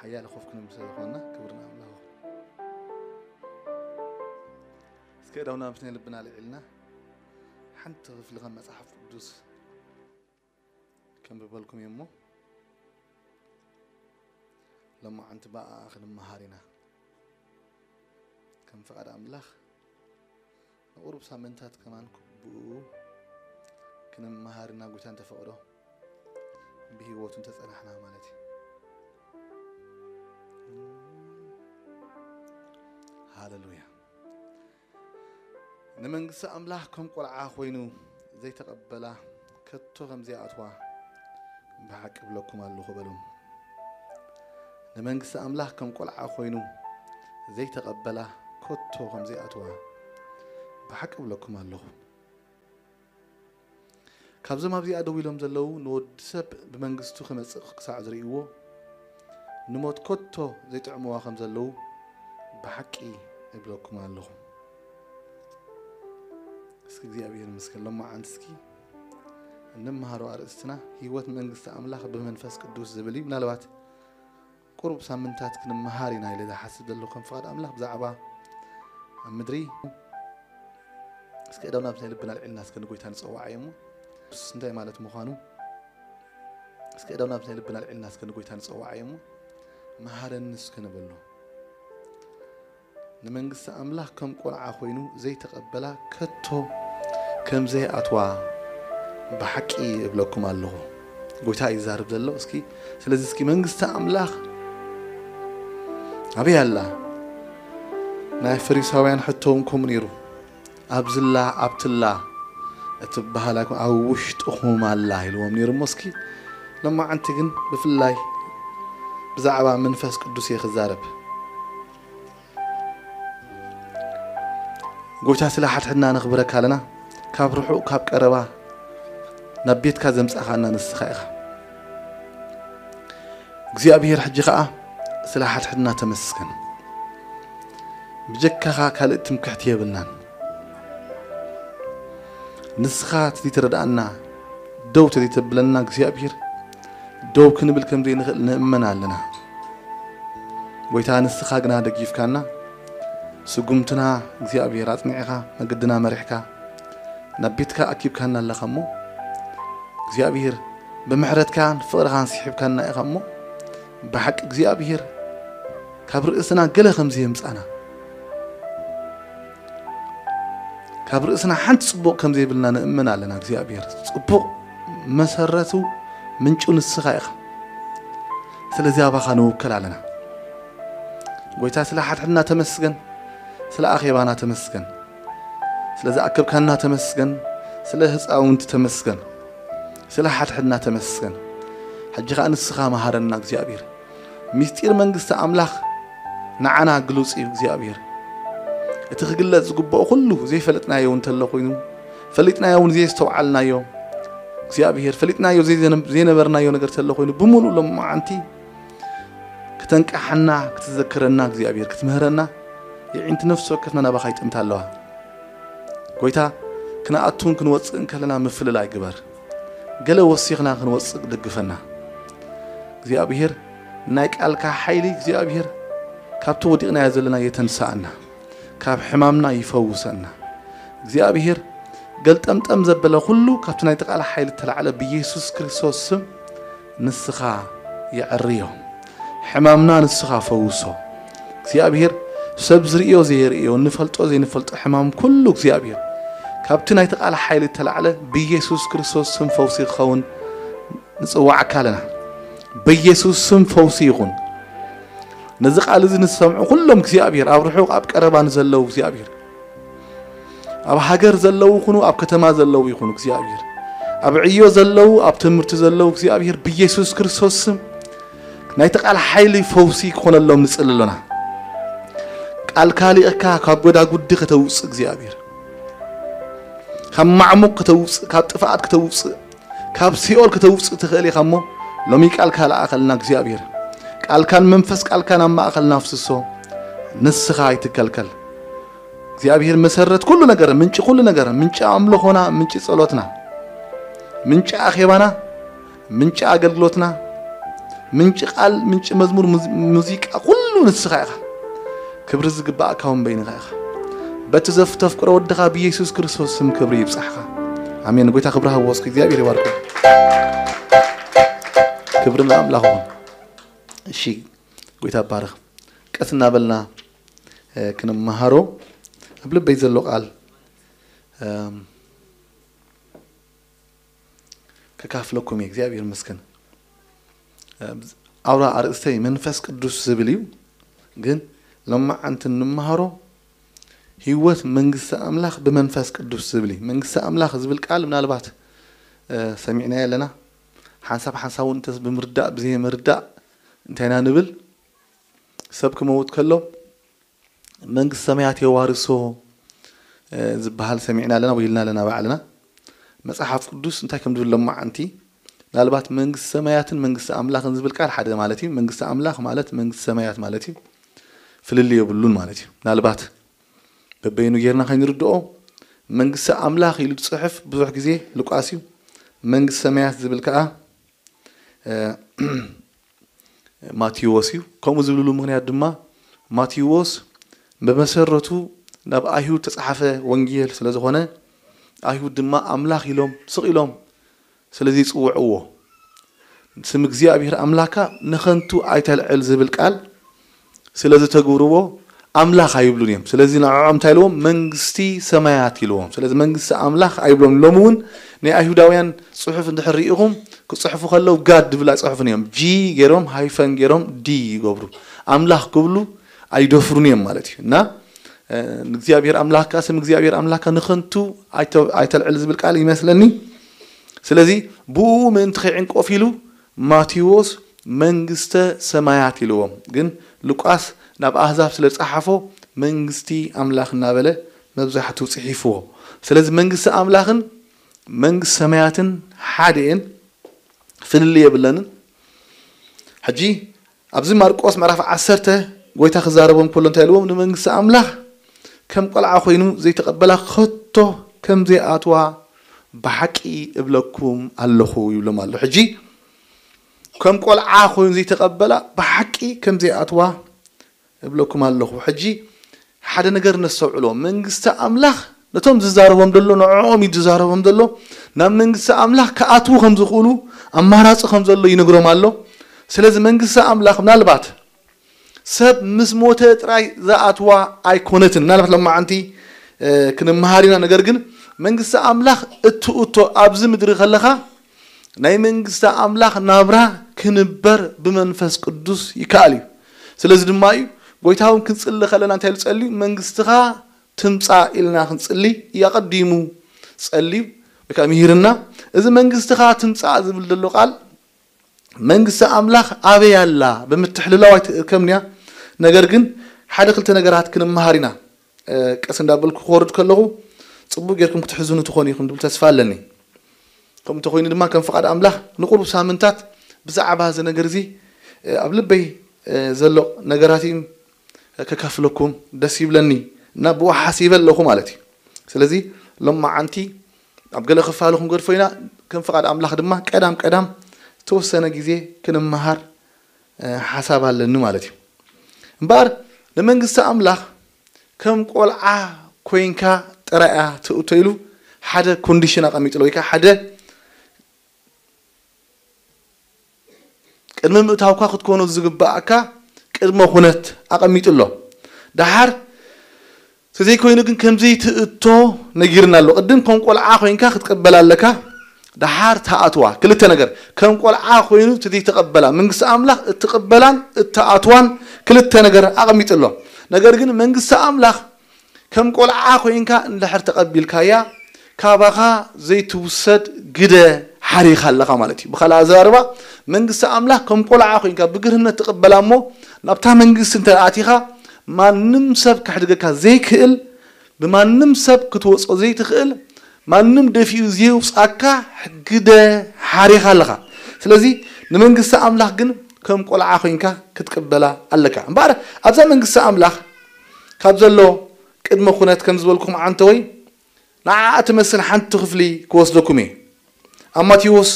እያለ ኮፍ ክንብል ስለ ዝኾንና ክብሪ ንኣምላኽ ይኹን። እስከ እዳውና ምስ ናይ ልብና ልዒልና ሓንቲ ክፍሊ ከም መጽሓፍ ቅዱስ ከንብበልኩም እየ እሞ፣ ሎማዓንቲ ብኣኣ ክንመሃር ኢና። ከም ፍቓድ ኣምላኽ ንቑሩብ ሳምንታት ከማን ብኡ ክንመሃር ኢና፣ ጎይታ እንተፈቕዶ፣ ብህይወቱ እንተጸናሕና ማለት እዩ። ሃሌሉያ። ንመንግስቲ ኣምላኽ ከም ቆልዓ ኮይኑ ዘይተቐበላ ከቶ ከም ዘይኣትዋ ብሓቂ እብለኩም ኣለኹ በሎም። ንመንግስቲ ኣምላኽ ከም ቆልዓ ኮይኑ ዘይተቐበላ ከቶ ከም ዘይኣትዋ ብሓቂ እብለኩም ኣለኹ። ካብዞም ኣብዚኣ ደው ኢሎም ዘለዉ ንወዲ ሰብ ብመንግስቱ ክመጽእ ክሳዕ ዝርእይዎ፣ ንሞት ከቶ ዘይጥዕምዋ ከም ዘለዉ ብሓቂ እብለኩም ኣለኹ። እስኪ እግዚኣብሔር ይመስገን። ሎማዓንቲ እስኪ እንመሃሮ ኣርእስትና ህይወት መንግስቲ ኣምላኽ ብመንፈስ ቅዱስ ዝብል እዩ። ምናልባት ቁሩብ ሳምንታት ክንመሃር ኢና ኢለ ዝሓስብ ዘለኹ ከም ፍቓድ ኣምላኽ ብዛዕባ ኣብ ምድሪ። እስከ እዳውና ምስ ናይ ልብና ልዕልና እስከ ንጎይታ ንጸዋዓዮ እሞ፣ ንሱስ እንታይ ማለት ምዃኑ እስከ እዳውና ምስ ናይ ልብና ልዕልና እስከ ንጎይታ ንጸዋዓዮ እሞ፣ መሃረኒ እስከ ንበሎ። ንመንግስቲ ኣምላኽ ከም ቆልዓ ኮይኑ ዘይተቐበላ ከቶ ከም ዘይኣትዋ ብሓቂ እብለኩም ኣለኹ። ጎይታ እዩ ዝዛረብ ዘሎ። እስኪ ስለዚ እስኪ መንግስቲ ኣምላኽ ኣበይ ኣላ? ናይ ፈሪሳውያን ሕቶ እውን ከምኡ ነይሩ። ኣብዝላ ኣብትላ እትበሃል ኣይኮን፣ ኣብ ውሽጥኹም ኣላ ኢልዎም ነይሩ እሞ፣ እስኪ ሎማዓንቲ ግን ብፍላይ ብዛዕባ መንፈስ ቅዱስ እየ ክዛረብ። ጎይታ ስለ ሓድሕድና ነኽብረካ ኣለና። ካብ ርሑቕ ካብ ቀረባ ናብ ቤትካ ዘምጻኻና ንስኻ ኢኻ እግዚኣብሔር። ሕጂ ኸኣ ስለ ሓድሕድና ተመስገን። ብጀካኻ ካልእ ትምክሕቲ የብልናን። ንስኻ ተዘይትረድኣና፣ ደው ተዘይተብለና እግዚኣብሔር፣ ደው ክንብል ከም ዘይንኽእል ንእመን ኣለና። ጎይታ ንስኻ ግና ደጊፍካና፣ ስጉምትና እግዚኣብሔር ኣጽኒዕኻ፣ መገድና መሪሕካ፣ ናብ ቤትካ ኣኪብካና ኣለኻ እሞ፣ እግዚኣብሔር ብምሕረትካን ፍቕርኻን ስሒብካና ኢኻ እሞ፣ ብሓቂ እግዚኣብሔር ካብ ርእስና ገለ ከም ዘየምጻና፣ ካብ ርእስና ሓንቲ ጽቡቕ ከም ዘይብልና ንእመን ኣለና። እግዚኣብሔር ጽቡቕ መሰረቱ ምንጩ ንስኻ ኢኻ። ስለዚ ኣባኻ ንውከል ኣለና። ጎይታ ስለ ሓድሕድና ተመስገን፣ ስለ ኣኼባና ተመስገን፣ ስለ ዝኣከብካና ተመስገን፣ ስለ ህፃውንቲ ተመስገን፣ ስለ ሓድሕድና ተመስገን። ሕጂ ኸኣ ንስኻ መሃረና እግዚኣብሔር። ምስጢር መንግስቲ ኣምላኽ ንዓና ግሉጽ እዩ እግዚኣብሔር። እቲ ክግለጽ ዝግብኦ ኩሉ ዘይፈለጥናዮ እውን እንተሎ ኮይኑ፣ ፈሊጥናዮ እውን ዘየስተውዓልናዮ እግዚኣብሔር፣ ፈሊጥናዮ ዘይዘነ-፣ ዘይነበርናዮ ነገር እንተሎ ኮይኑ፣ ብምሉእ ሎማዓንቲ ክተንቅሓና፣ ክትዘክረና እግዚኣብሔር፣ ክትምህረና የዒንቲ ነፍሲ ወከፍና ናባኻ ይጥምታ ኣለዋ። ጎይታ፣ ክንኣቱን ክንወፅእን ከለና ምፍልላይ ግበር። ገለ ወሲኽና ክንወፅእ ደግፈና። እግዚኣብሔር፣ ናይ ቃልካ ሓይሊ እግዚኣብሔር፣ ካብቲ ወዲቕናዮ ዘለና የተንስኣና፣ ካብ ሕማምና ይፈውሰና። እግዚኣብሔር፣ ገልጠምጠም ዘበለ ኩሉ ካብቲ ናይቲ ቃል ሓይሊ እተላዕለ ብኢየሱስ ክርስቶስ ስም ንስኻ የዕርዮ። ሕማምና ንስኻ ፈውሶ። እግዚኣብሔር፣ ሰብ ዝርእዮ ዘየርእዮ፣ ንፈልጦ ዘይንፈልጦ ሕማም ኩሉ እግዚኣብሔር፣ ካብቲ ናይቲ ቃል ሓይሊ እተላዕለ ብኢየሱስ ክርስቶስ ስም ፈውሲ ክኸውን ንጽዋዓካ ኣለና። ብኢየሱስ ስም ፈውሲ ይኹን። ነዚ ቃል እዚ ንሰምዑ ኩሎም እግዚኣብሔር፣ ኣብ ርሑቕ ኣብ ቀረባ ንዘለዉ እግዚኣብሔር፣ ኣብ ሃገር ዘለዉ ይኹኑ፣ ኣብ ከተማ ዘለዉ ይኹኑ እግዚኣብሔር፣ ኣብ ዕዮ ዘለዉ፣ ኣብ ትምህርቲ ዘለዉ እግዚኣብሔር፣ ብኢየሱስ ክርስቶስ ስም ናይቲ ቃል ሓይሊ ፈውሲ ክኾነሎም ንጽሊ ኣሎና። ቃልካ ልኢኽካ ካብ ጎዳጉዲ ከተውጽእ እግዚኣብሔር፣ ካብ ማዕሙቕ ከተውጽእ፣ ካብ ጥፍኣት ከተውጽእ፣ ካብ ሲኦል ከተውጽእ ትኽእል ኢኻ እሞ፣ ሎሚ ቃልካ ለኣኸልና እግዚኣብሔር። ቃልካን መንፈስ ቃልካን ኣብ ማእኸልና ኣፍስሶ፣ ንስኻ ኣይትከልከል። እግዚኣብሔር መሰረት ኩሉ ነገር፣ ምንጪ ኩሉ ነገር፣ ምንጪ ኣምልኾና፣ ምንጪ ጸሎትና፣ ምንጪ ኣኼባና፣ ምንጪ ኣገልግሎትና፣ ምንጪ ቃል፣ ምንጪ መዝሙር፣ ሙዝ-፣ ሙዚቃ፣ ኩሉ ንስኻ ኢኻ። ክብሪ ዝግባእካ እውን በይንኻ ኢኻ። በቲ ዘፍተፍቅሮ ወድኻ ብኢየሱስ ክርስቶስ ስም ክብሪ ይብጻሕኻ። ኣሜን። ጎይታ ክብሪ ሃብዎ እስኪ፣ እግዚኣብሔር ይባርኮ። ክብሪ ንኣምላኽ ይኹን። እሺ፣ ጎይታ ባርኽ። ቀስ እናበልና፣ እ፣ ክንመሃሮ ኣብ ልበይ ዘሎ ቃል፣ እም፣ ከካፍለኩም እየ። እግዚኣብሔር ይመስገን። እ፣ ኣውራ ኣርእስተይ መንፈስ ቅዱስ ዝብል እዩ። ግን ሎማዓንቲ እንመሃሮ ህይወት መንግስቲ ኣምላኽ ብመንፈስ ቅዱስ ዝብል እዩ። መንግስቲ ኣምላኽ ዝብል ቃል ምናልባት፣ እ፣ ሰሚዕናዮ ኣለና። ሓንሳብ ሓንሳብ እውን እንተስ ብምርዳእ ብዘይ ምርዳእ እንታይ ኢና ንብል? ሰብ ክመውት ከሎ መንግስቲ ሰማያት የዋርሶ፣ እ፣ ዝበሃል ሰሚዕና ኣለና ወይ ኢልና ኣለና ባዕልና። መጽሓፍ ቅዱስ እንታይ ከም ዝብል ሎማዓንቲ፣ ምናልባት መንግስቲ ሰማያትን መንግስቲ ኣምላኽን ዝብል ቃል ሓደ ማለት እዩ። መንግስቲ ኣምላኽ ማለት መንግስቲ ሰማያት ማለት እዩ። ፍልልይ የብሉን ማለት እዩ። ምናልባት በበይኑ ጌርና ከይንርድኦ፣ መንግስቲ ኣምላኽ ኢሉ ዝጽሕፍ ብዙሕ ግዜ ሉቃስ እዩ። መንግስቲ ሰማያት ዝብል ከኣ፣ እ፣ ማቴዎስ እዩ። ከምኡ ዝብልሉ ምኽንያት ድማ ማቴዎስ ብመሰረቱ ናብ ኣይሁድ ተጻሓፈ ወንጌል ስለ ዝኾነ፣ ኣይሁድ ድማ ኣምላኽ ኢሎም ስቕ ኢሎም ስለዚ ይጽውዕዎ። ስም እግዚኣብሔር ኣምላካ ንኸንቱ ኣይተልዕል ዝብል ቃል ስለ ዝተግብርዎ ኣምላኽ ኣይብሉን እዮም። ስለዚ ንዕኦም እንታይ ኢልዎም? መንግስቲ ሰማያት ኢልዎም። ስለዚ መንግስቲ ኣምላኽ ኣይብሎም። ሎሚ እውን ናይ ኣይሁዳውያን ጽሑፍ እንድሕር ርኢኹም ክጽሕፉ ከለዉ ጋድ ድብል ኣይጽሕፉን እዮም። ጂ ገይሮም ሃይፈን ገይሮም ዲ ይገብሩ። ኣምላኽ ክብሉ ኣይደፍሩን እዮም ማለት እዩ። እና፣ እ፣ ንእግዚኣብሔር ኣምላኽካ፣ ስም እግዚኣብሔር ኣምላኽካ ንኸንቱ ኣይተ-፣ ኣይተልዕል ዝብል ቃል ይመስለኒ። ስለዚ ብኡ ምእንቲ ከይዕንቀፍ ኢሉ ማቴዎስ መንግስተ ሰማያት ኢልዎም። ግን ሉቃስ ናብ ኣህዛብ ስለ ዝጸሓፎ መንግስቲ ኣምላኽ እናበለ መብዛሕቱ ጽሒፍዎ። ስለዚ መንግስቲ ኣምላኽን መንግስቲ ሰማያትን ሓደ እየን፣ ፍልልይ የብለንን። ሕጂ ኣብዚ ማርቆስ ምዕራፍ ዓሰርተ ጎይታ ክዛረቦም ከሎ እንታይ ኢልዎም? ንመንግስቲ ኣምላኽ ከም ቆልዓ ኮይኑ ዘይተቐበላ ከቶ ከም ዘይኣትዋ ብሓቂ እብለኩም ኣለኹ ይብሎም ኣሎ። ሕጂ ከም ቆልዓ ኮይኑ ዘይተቐበላ ብሓቂ ከም ዘይኣትዋ እብለኩም ኣለኹ። ሕጂ ሓደ ነገር ነስተውዕሎ። መንግስቲ ኣምላኽ ነቶም ዝዛረቦም ዘሎ፣ ንዕኦም እዩ ዝዛረቦም ዘሎ። ናብ መንግስቲ ኣምላኽ ክኣትዉ ከም ዝኽእሉ ኣማራጺ ከም ዘሎ ይነግሮም ኣሎ። ስለዚ መንግስቲ ኣምላኽ ምናልባት ሰብ ምስ ሞተ ጥራይ ዝኣትዋ ኣይኮነትን። ምናልባት ሎማዓንቲ፣ እ፣ ክንመሃር ኢና። ነገር ግን መንግስቲ ኣምላኽ እትእቶ ኣብዚ ምድሪ ከለኻ ናይ መንግስቲ ኣምላኽ ናብራ ክንበር ብመንፈስ ቅዱስ ይከኣል እዩ። ስለዚ ድማ እዩ ጎይታ እውን ክንጽሊ ከለና እንታይ ኢሉ ጸልዩ? መንግስትኻ ትምጻእ ኢልና ክንጽሊ እዩ ኣቐዲሙ ጸልዩ ወይ ከዓ ምሂርና። እዚ መንግስትኻ ትምጻእ ዝብል ዘሎ ቃል መንግስቲ ኣምላኽ ኣበይ ኣላ? ብምትሕልላው ኣይትእከብን እያ። ነገር ግን ሓደ ክልተ ነገራት ክንመሃር ኢና። እ፣ ቀስ እንዳበልኩ ክወርድ ከለኹ ጽቡቕ ጌርኩም ክትሕዝኑ ትኾኑ ኢኹም ዝብል ተስፋ ኣለኒ። ከምኡ እንተኾይኑ ድማ ከም ፍቓድ ኣምላኽ ንቁሩብ ሳምንታት ብዛዕባ እዚ ነገር እዚ፣ እ፣ ኣብ ልበይ፣ እ፣ ዘሎ ነገራት እዩ ከካፍለኩም ደስ ይብለኒ እና ብኡ ሓሲበ ኣለኹ ማለት እዩ። ስለዚ ሎማዓንቲ ኣብ ገለ ክፋሉ ክንገድፎ ኢና። ከም ፍቓድ ኣምላኽ ድማ ቀዳም ቀዳም ዝተወሰነ ግዜ ክንመሃር፣ እ፣ ሓሳብ ኣለኒ ማለት እዩ። እምበኣር ንመንግስቲ ኣምላኽ ከም ቆልዓ ኮይንካ ጥራይ እያ ትእቶ ኢሉ ሓደ ኮንዲሽን ኣቐሚጥሎ ወይ ከዓ ሓደ ቅድሚ ምእታውካ ክትኮኖ ዝግባኣካ ቅድመ ኩነት ኣቐሚጡ ኣሎ። ደሓር ተዘይኮይኑ ግን ከምዘይትእቶ ነጊርና ኣሎ። ቅድም ከም ቆልዓ ኮይንካ ክትቀበላ ኣለካ። ደሓር ተኣትዋ። ክልተ ነገር። ከም ቆልዓ ኮይኑ ተዘይተቐበላ፣ መንግስቲ ኣምላኽ እትቕበላን እትኣትዋን ክልተ ነገር ኣቐሚጡ ኣሎ። ነገር ግን መንግስቲ ኣምላኽ ከም ቆልዓ ኮይንካ እንድሕር ተቐቢልካያ፣ ካባኻ ዘይትውሰድ ግደ ሓሪኻ ኣለኻ ማለት እዩ። ብኻልእ ኣዘራርባ፣ መንግስቲ ኣምላኽ ከም ቆልዓ ኮይንካ ብግርህነት ትቕበላ እሞ፣ ናብታ መንግስቲ እንተ ኣቲኻ፣ ማንም ሰብ ከሕድገካ ዘይክእል፣ ብማንም ሰብ ክትወጾ ዘይትኽእል፣ ማንም ደፊኡ ዘይውጻካ ግደ ሓሪኻ ኣለኻ። ስለዚ ንመንግስቲ ኣምላኽ ግን ከም ቆልዓ ኮይንካ ክትቅበላ ኣለካ። እምበኣር ኣብዛ መንግስቲ ኣምላኽ ካብ ዘሎ ቅድመ ኩነት ከም ዝበልኩም ዓንተወይ ንዓኣ ትመስል ሓንቲ ክፍሊ ክወስደኩም እየ። ኣብ ማቴዎስ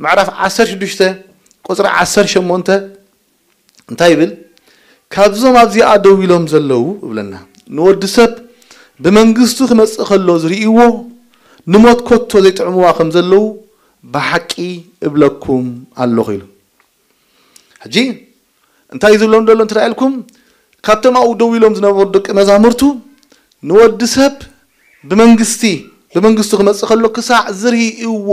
ምዕራፍ ዓሰርተ ሽዱሽተ ቁፅሪ ዓሰርተ ሸሞንተ እንታይ ይብል? ካብዞም ኣብዚኣ ደው ኢሎም ዘለዉ እብለና፣ ንወዲ ሰብ ብመንግስቱ ክመጽእ ከሎ ዝርእይዎ፣ ንሞት ኮቶ ዘይጥዕምዋ ከም ዘለዉ ብሓቂ እብለኩም ኣለኹ ኢሉ። ሕጂ እንታይ ዝብሎም ዘሎ እንተ ኢልኩም፣ ካብቶም ኣብኡ ደው ኢሎም ዝነበሩ ደቂ መዛሙርቱ፣ ንወዲ ሰብ ብመንግስቲ ብመንግስቱ ክመጽእ ከሎ ክሳዕ ዝርእይዎ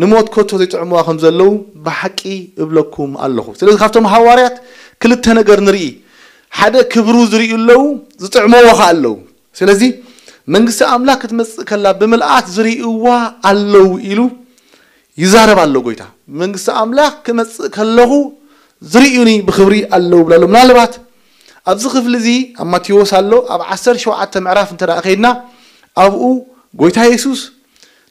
ንሞት ኮቶ ዘይጥዕምዋ ከም ዘለዉ ብሓቂ እብለኩም ኣለኹ። ስለዚ ካብቶም ሃዋርያት ክልተ ነገር ንርኢ። ሓደ ክብሩ ዝርእዩ ኣለዉ፣ ዝጥዕምዎ ኸዓ ኣለዉ። ስለዚ መንግስቲ ኣምላኽ ክትመጽእ ከላ ብምልኣት ዝርእይዋ ኣለዉ ኢሉ ይዛረብ ኣሎ ጎይታ። መንግስቲ ኣምላኽ ክመጽእ ከለኹ ዝርእዩኒ ብኽብሪ ኣለዉ ብላ ኣሎ። ምናልባት ኣብዚ ክፍሊ እዚ ኣብ ማቴዎስ ኣሎ፣ ኣብ ዓሰርተ ሸውዓተ ምዕራፍ እንተ ደኣ ኸይድና ኣብኡ ጎይታ የሱስ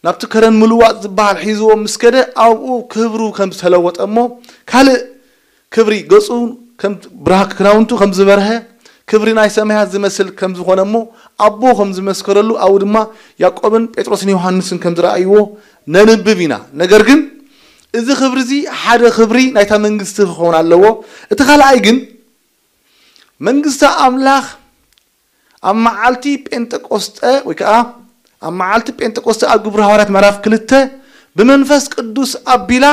ናብቲ ከረን ምልዋጥ ዝበሃል ሒዝዎም ምስ ከደ ኣብኡ ክብሩ ከም ዝተለወጠ እሞ ካልእ ክብሪ ገጹ ከም ብርሃ ክናውንቱ ከም ዝበርሀ ክብሪ ናይ ሰማያት ዝመስል ከም ዝኾነ እሞ ኣቦ ከም ዝመስከረሉ ኣብኡ ድማ ያዕቆብን ጴጥሮስን ዮሃንስን ከም ዝረኣይዎ ነንብብ ኢና። ነገር ግን እዚ ክብሪ እዚ ሓደ ክብሪ ናይታ መንግስቲ ክኸውን ኣለዎ። እቲ ካልኣይ ግን መንግስቲ ኣምላኽ ኣብ መዓልቲ ጴንጠቆስጠ ወይ ከዓ ኣብ መዓልቲ ጴንጠቆስጠ ኣብ ግብሪ ሃዋርያት ምዕራፍ ክልተ ብመንፈስ ቅዱስ ኣቢላ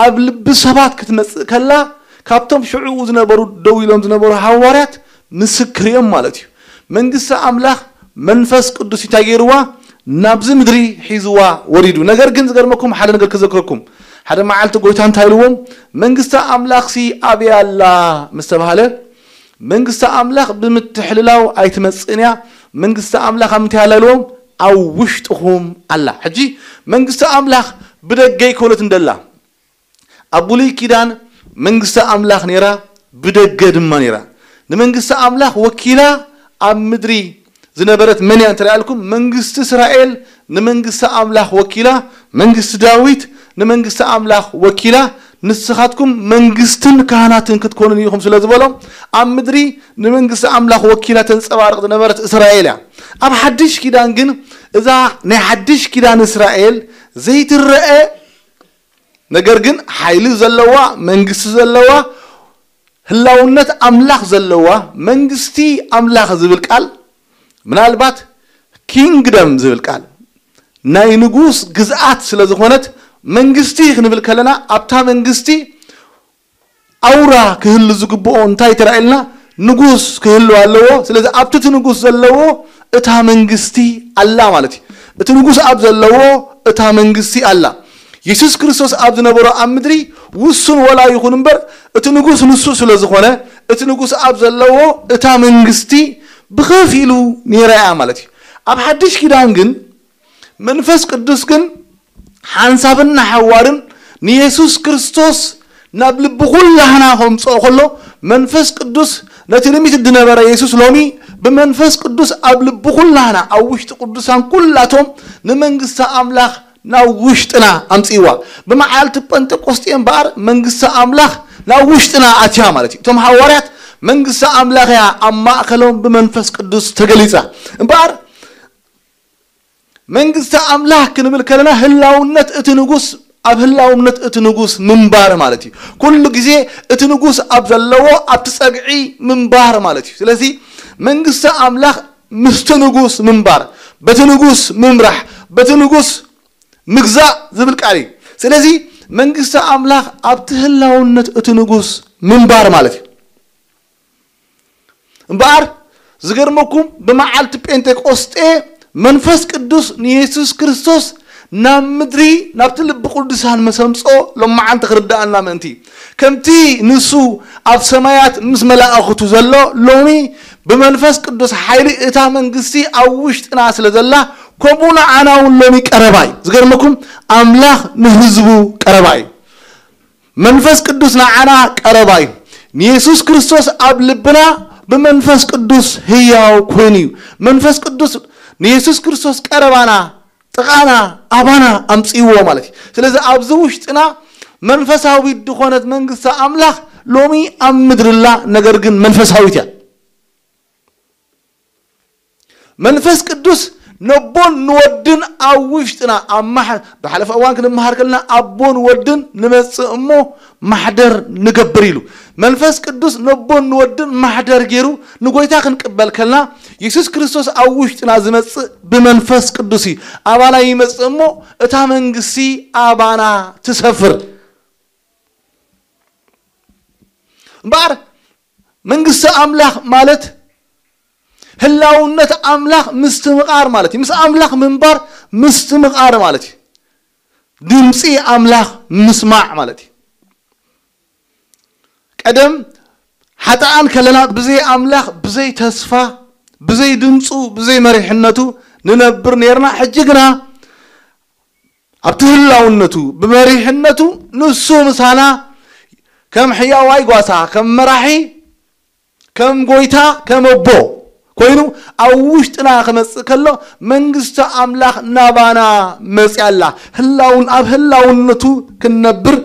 ኣብ ልቢ ሰባት ክትመጽእ ከላ ካብቶም ሽዑኡ ዝነበሩ ደው ኢሎም ዝነበሩ ሃዋርያት ምስክር እዮም ማለት እዩ። መንግስቲ ኣምላኽ መንፈስ ቅዱስ እንታይ ገይርዋ ናብዚ ምድሪ ሒዝዋ ወሪዱ። ነገር ግን ዝገርመኩም ሓደ ነገር ክዘክረኩም። ሓደ መዓልቲ ጎይታ እንታይ ኢልዎም? መንግስቲ ኣምላኽሲ ኣበይ ኣላ ምስ ተባሃለ መንግስቲ ኣምላኽ ብምትሕልላው ኣይትመጽእን እያ። መንግስቲ ኣምላኽ ኣብ ምንታይ ኣላ ኢልዎም? ኣብ ውሽጥኹም ኣላ። ሕጂ መንግስቲ ኣምላኽ ብደገ ኣይኮነትን ደላ። ኣብ ብሉይ ኪዳን መንግስቲ ኣምላኽ ነይራ፣ ብደገ ድማ ነይራ። ንመንግስቲ ኣምላኽ ወኪላ ኣብ ምድሪ ዝነበረት መን እያ እንተ ኢልኩም፣ መንግስቲ እስራኤል ንመንግስቲ ኣምላኽ ወኪላ፣ መንግስቲ ዳዊት ንመንግስቲ ኣምላኽ ወኪላ፣ ንስኻትኩም መንግስትን ካህናትን ክትኮኑን ኢኹም ስለ ዝበሎም፣ ኣብ ምድሪ ንመንግስቲ ኣምላኽ ወኪላ ተንጸባርቕ ዝነበረት እስራኤል እያ። ኣብ ሓድሽ ኪዳን ግን እዛ ናይ ሓድሽ ኪዳን እስራኤል ዘይትረአ ነገር ግን ሓይሊ ዘለዋ መንግስቲ ዘለዋ ህላውነት ኣምላኽ ዘለዋ መንግስቲ ኣምላኽ ዝብል ቃል ምናልባት ኪንግደም ዝብል ቃል ናይ ንጉስ ግዝኣት ስለ ዝኾነት መንግስቲ ክንብል ከለና ኣብታ መንግስቲ ኣውራ ክህሉ ዝግብኦ እንታይ ተራእየልና ንጉስ ክህሉ ኣለዎ። ስለዚ ኣብቲ እቲ ንጉስ ዘለዎ እታ መንግስቲ ኣላ ማለት እዩ። እቲ ንጉስ ኣብ ዘለዎ እታ መንግስቲ ኣላ። የሱስ ክርስቶስ ኣብ ዝነበሮ ኣብ ምድሪ ውሱን ወላ ይኹን እምበር እቲ ንጉስ ንሱ ስለ ዝኾነ እቲ ንጉስ ኣብ ዘለዎ እታ መንግስቲ ብኸፊሉ ነይራ እያ ማለት እዩ። ኣብ ሓድሽ ኪዳን ግን መንፈስ ቅዱስ ግን ሓንሳብን ንሓዋርን ንየሱስ ክርስቶስ ናብ ልቢ ኩላህና ከምፅኦ ከሎ መንፈስ ቅዱስ ነቲ ልሚት ዝነበረ የሱስ ሎሚ ብመንፈስ ቅዱስ ኣብ ልቢ ኩላህና ኣብ ውሽጢ ቅዱሳን ኩላቶም ንመንግስቲ ኣምላኽ ናብ ውሽጥና ኣምፅእዋ። ብመዓልቲ ጴንጠቆስጤ እምበኣር መንግስቲ ኣምላኽ ናብ ውሽጥና ኣትያ ማለት እዩ። እቶም ሃዋርያት መንግስቲ ኣምላኽ እያ ኣብ ማእከሎም ብመንፈስ ቅዱስ ተገሊፃ እምበኣር መንግስቲ ኣምላኽ ክንብል ከለና ህላውነት እቲ ንጉስ ኣብ ህላውነት እቲ ንጉስ ምንባር ማለት እዩ። ኩሉ ግዜ እቲ ንጉስ ኣብ ዘለዎ ኣብቲ ጸግዒ ምንባር ማለት እዩ። ስለዚ መንግስቲ ኣምላኽ ምስቲ ንጉስ ምንባር፣ በቲ ንጉስ ምምራሕ፣ በቲ ንጉስ ምግዛእ ዝብል ቃል እዩ። ስለዚ መንግስቲ ኣምላኽ ኣብቲ ህላውነት እቲ ንጉስ ምንባር ማለት እዩ። እምበኣር ዝገርመኩም ብመዓልቲ ጴንጤቆስጤ መንፈስ ቅዱስ ንየሱስ ክርስቶስ ናብ ምድሪ ናብቲ ልቢ ቅዱሳን መሰምጾ ሎመዓንቲ ክርዳኣና ምእንቲ ከምቲ ንሱ ኣብ ሰማያት ምስ መላእኽቱ ዘሎ ሎሚ ብመንፈስ ቅዱስ ሓይሊ እታ መንግስቲ ኣብ ውሽጥና ስለ ዘላ ከምኡ ንዓና እውን ሎሚ ቀረባ እዩ። ዝገርመኩም ኣምላኽ ንህዝቡ ቀረባ እዩ። መንፈስ ቅዱስ ንዓና ቀረባ እዩ። ንየሱስ ክርስቶስ ኣብ ልብና ብመንፈስ ቅዱስ ህያው ኮይኑ እዩ። መንፈስ ቅዱስ ንየሱስ ክርስቶስ ቀረባና ጥቓና ኣባና ኣምፅእዎ ማለት እዩ። ስለዚ ኣብዚ ውሽጥና መንፈሳዊት ዝኾነት መንግስቲ ኣምላኽ ሎሚ ኣብ ምድርላ ነገር ግን መንፈሳዊት እያ። መንፈስ ቅዱስ ነቦን ንወድን ኣብ ውሽጥና ኣብ ማሕ-፣ ብሓለፈ እዋን ክንመሃር ከለና ኣቦን ወድን ንመጽእ እሞ ማሕደር ንገብር ኢሉ። መንፈስ ቅዱስ ነቦን ንወድን ማሕደር ገይሩ ንጎይታ ክንቅበል ከልና የሱስ ክርስቶስ ኣብ ውሽጥና ዝመጽእ ብመንፈስ ቅዱስ እዩ። ኣባና ይመጽእ እሞ እታ መንግስቲ ኣባና ትሰፍር። እምበኣር መንግስቲ ኣምላኽ ማለት ህላውነት ኣምላኽ ምስትምቓር ማለት እዩ። ምስ ኣምላኽ ምንባር ምስትምቓር ማለት እዩ። ድምፂ ኣምላኽ ምስማዕ ማለት እዩ። ቀደም ሓጥኣን ከለና ብዘይ ኣምላኽ፣ ብዘይ ተስፋ፣ ብዘይ ድምፁ፣ ብዘይ መሪሕነቱ ንነብር ነርና። ሕጂ ግና ኣብቲ ህላውነቱ፣ ብመሪሕነቱ ንሱ ምሳና ከም ሕያዋይ ጓሳ፣ ከም መራሒ፣ ከም ጎይታ፣ ከም ኣቦ ኮይኑ ኣብ ውሽጥና ክመጽእ ከሎ መንግስቲ ኣምላኽ ናባና መጽያ ኣላ። ህላውን-፣ ኣብ ህላውነቱ ክንነብር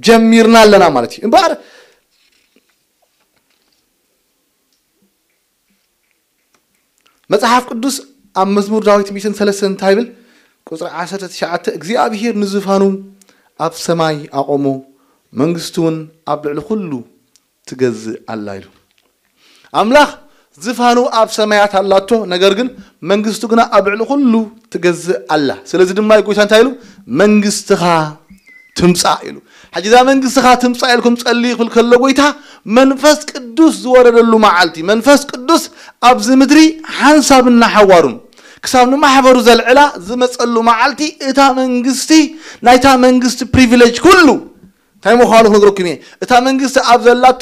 ጀሚርና ኣለና ማለት እዩ። እምበኣር መጽሓፍ ቅዱስ ኣብ መዝሙር ዳዊት ሚእትን ሰለስተን እንታይ ይብል? ቁጽሪ ዓሰርተ ትሽዓተ፣ "እግዚኣብሄር ንዙፋኑ ኣብ ሰማይ ኣቖሞ፣ መንግስቱ እውን ኣብ ልዕሊ ኩሉ ትገዝእ ኣላ" ኢሉ። ኣምላኽ ዝፋኑ ኣብ ሰማያት ኣላቶ፣ ነገር ግን መንግስቱ ግና ኣብ ልዕሊ ኩሉ ትገዝእ ኣላ። ስለዚ ድማ ጎይታ እንታይ ኢሉ? "መንግስትኻ ትምጻእ" ኢሉ። ሕጂ እዛ "መንግስትኻ ትምጻእ" ኢልኩም ጸልዩ ክብል ከሎ ጎይታ፣ መንፈስ ቅዱስ ዝወረደሉ መዓልቲ፣ መንፈስ ቅዱስ ኣብዚ ምድሪ ሓንሳብን ንሓዋሩን ክሳብ ንማሕበሩ ዘልዕላ ዝመጸሉ መዓልቲ፣ እታ መንግስቲ፣ ናይታ መንግስቲ ፕሪቪሌጅ ኩሉ እንታይ ምዃኑ ክነግረኩም እየ። እታ መንግስቲ ኣብ ዘላቶ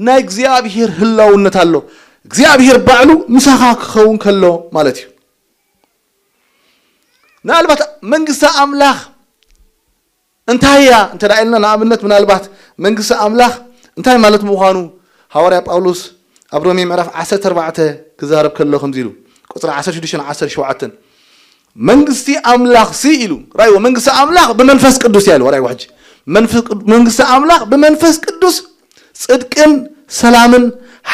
ናይ እግዚኣብሄር ህላውነት ኣሎ። እግዚኣብሄር ባዕሉ ምሳኻ ክኸውን ከሎ ማለት እዩ። ምናልባት መንግስቲ ኣምላኽ እንታይ እያ እንተ ደኣ ኢልና፣ ንኣብነት ምናልባት መንግስቲ ኣምላኽ እንታይ ማለት ምዃኑ ሃዋርያ ጳውሎስ ኣብ ሮሜ ምዕራፍ ዓሰርተ ኣርባዕተ ክዛረብ ከሎ ከምዚ ኢሉ፣ ቁጽሪ ዓሰርተ ሽዱሽተን ዓሰርተ ሸውዓተን፣ "መንግስቲ ኣምላኽ ሲ" ኢሉ፣ ራይዎ፣ "መንግስቲ ኣምላኽ ብመንፈስ ቅዱስ እያ" ኢሉ፣ ራይዎ። ሕጂ መንፈስ ቅዱ-፣ መንግስቲ ኣምላኽ ብመንፈስ ቅዱስ ጽድቅን ሰላምን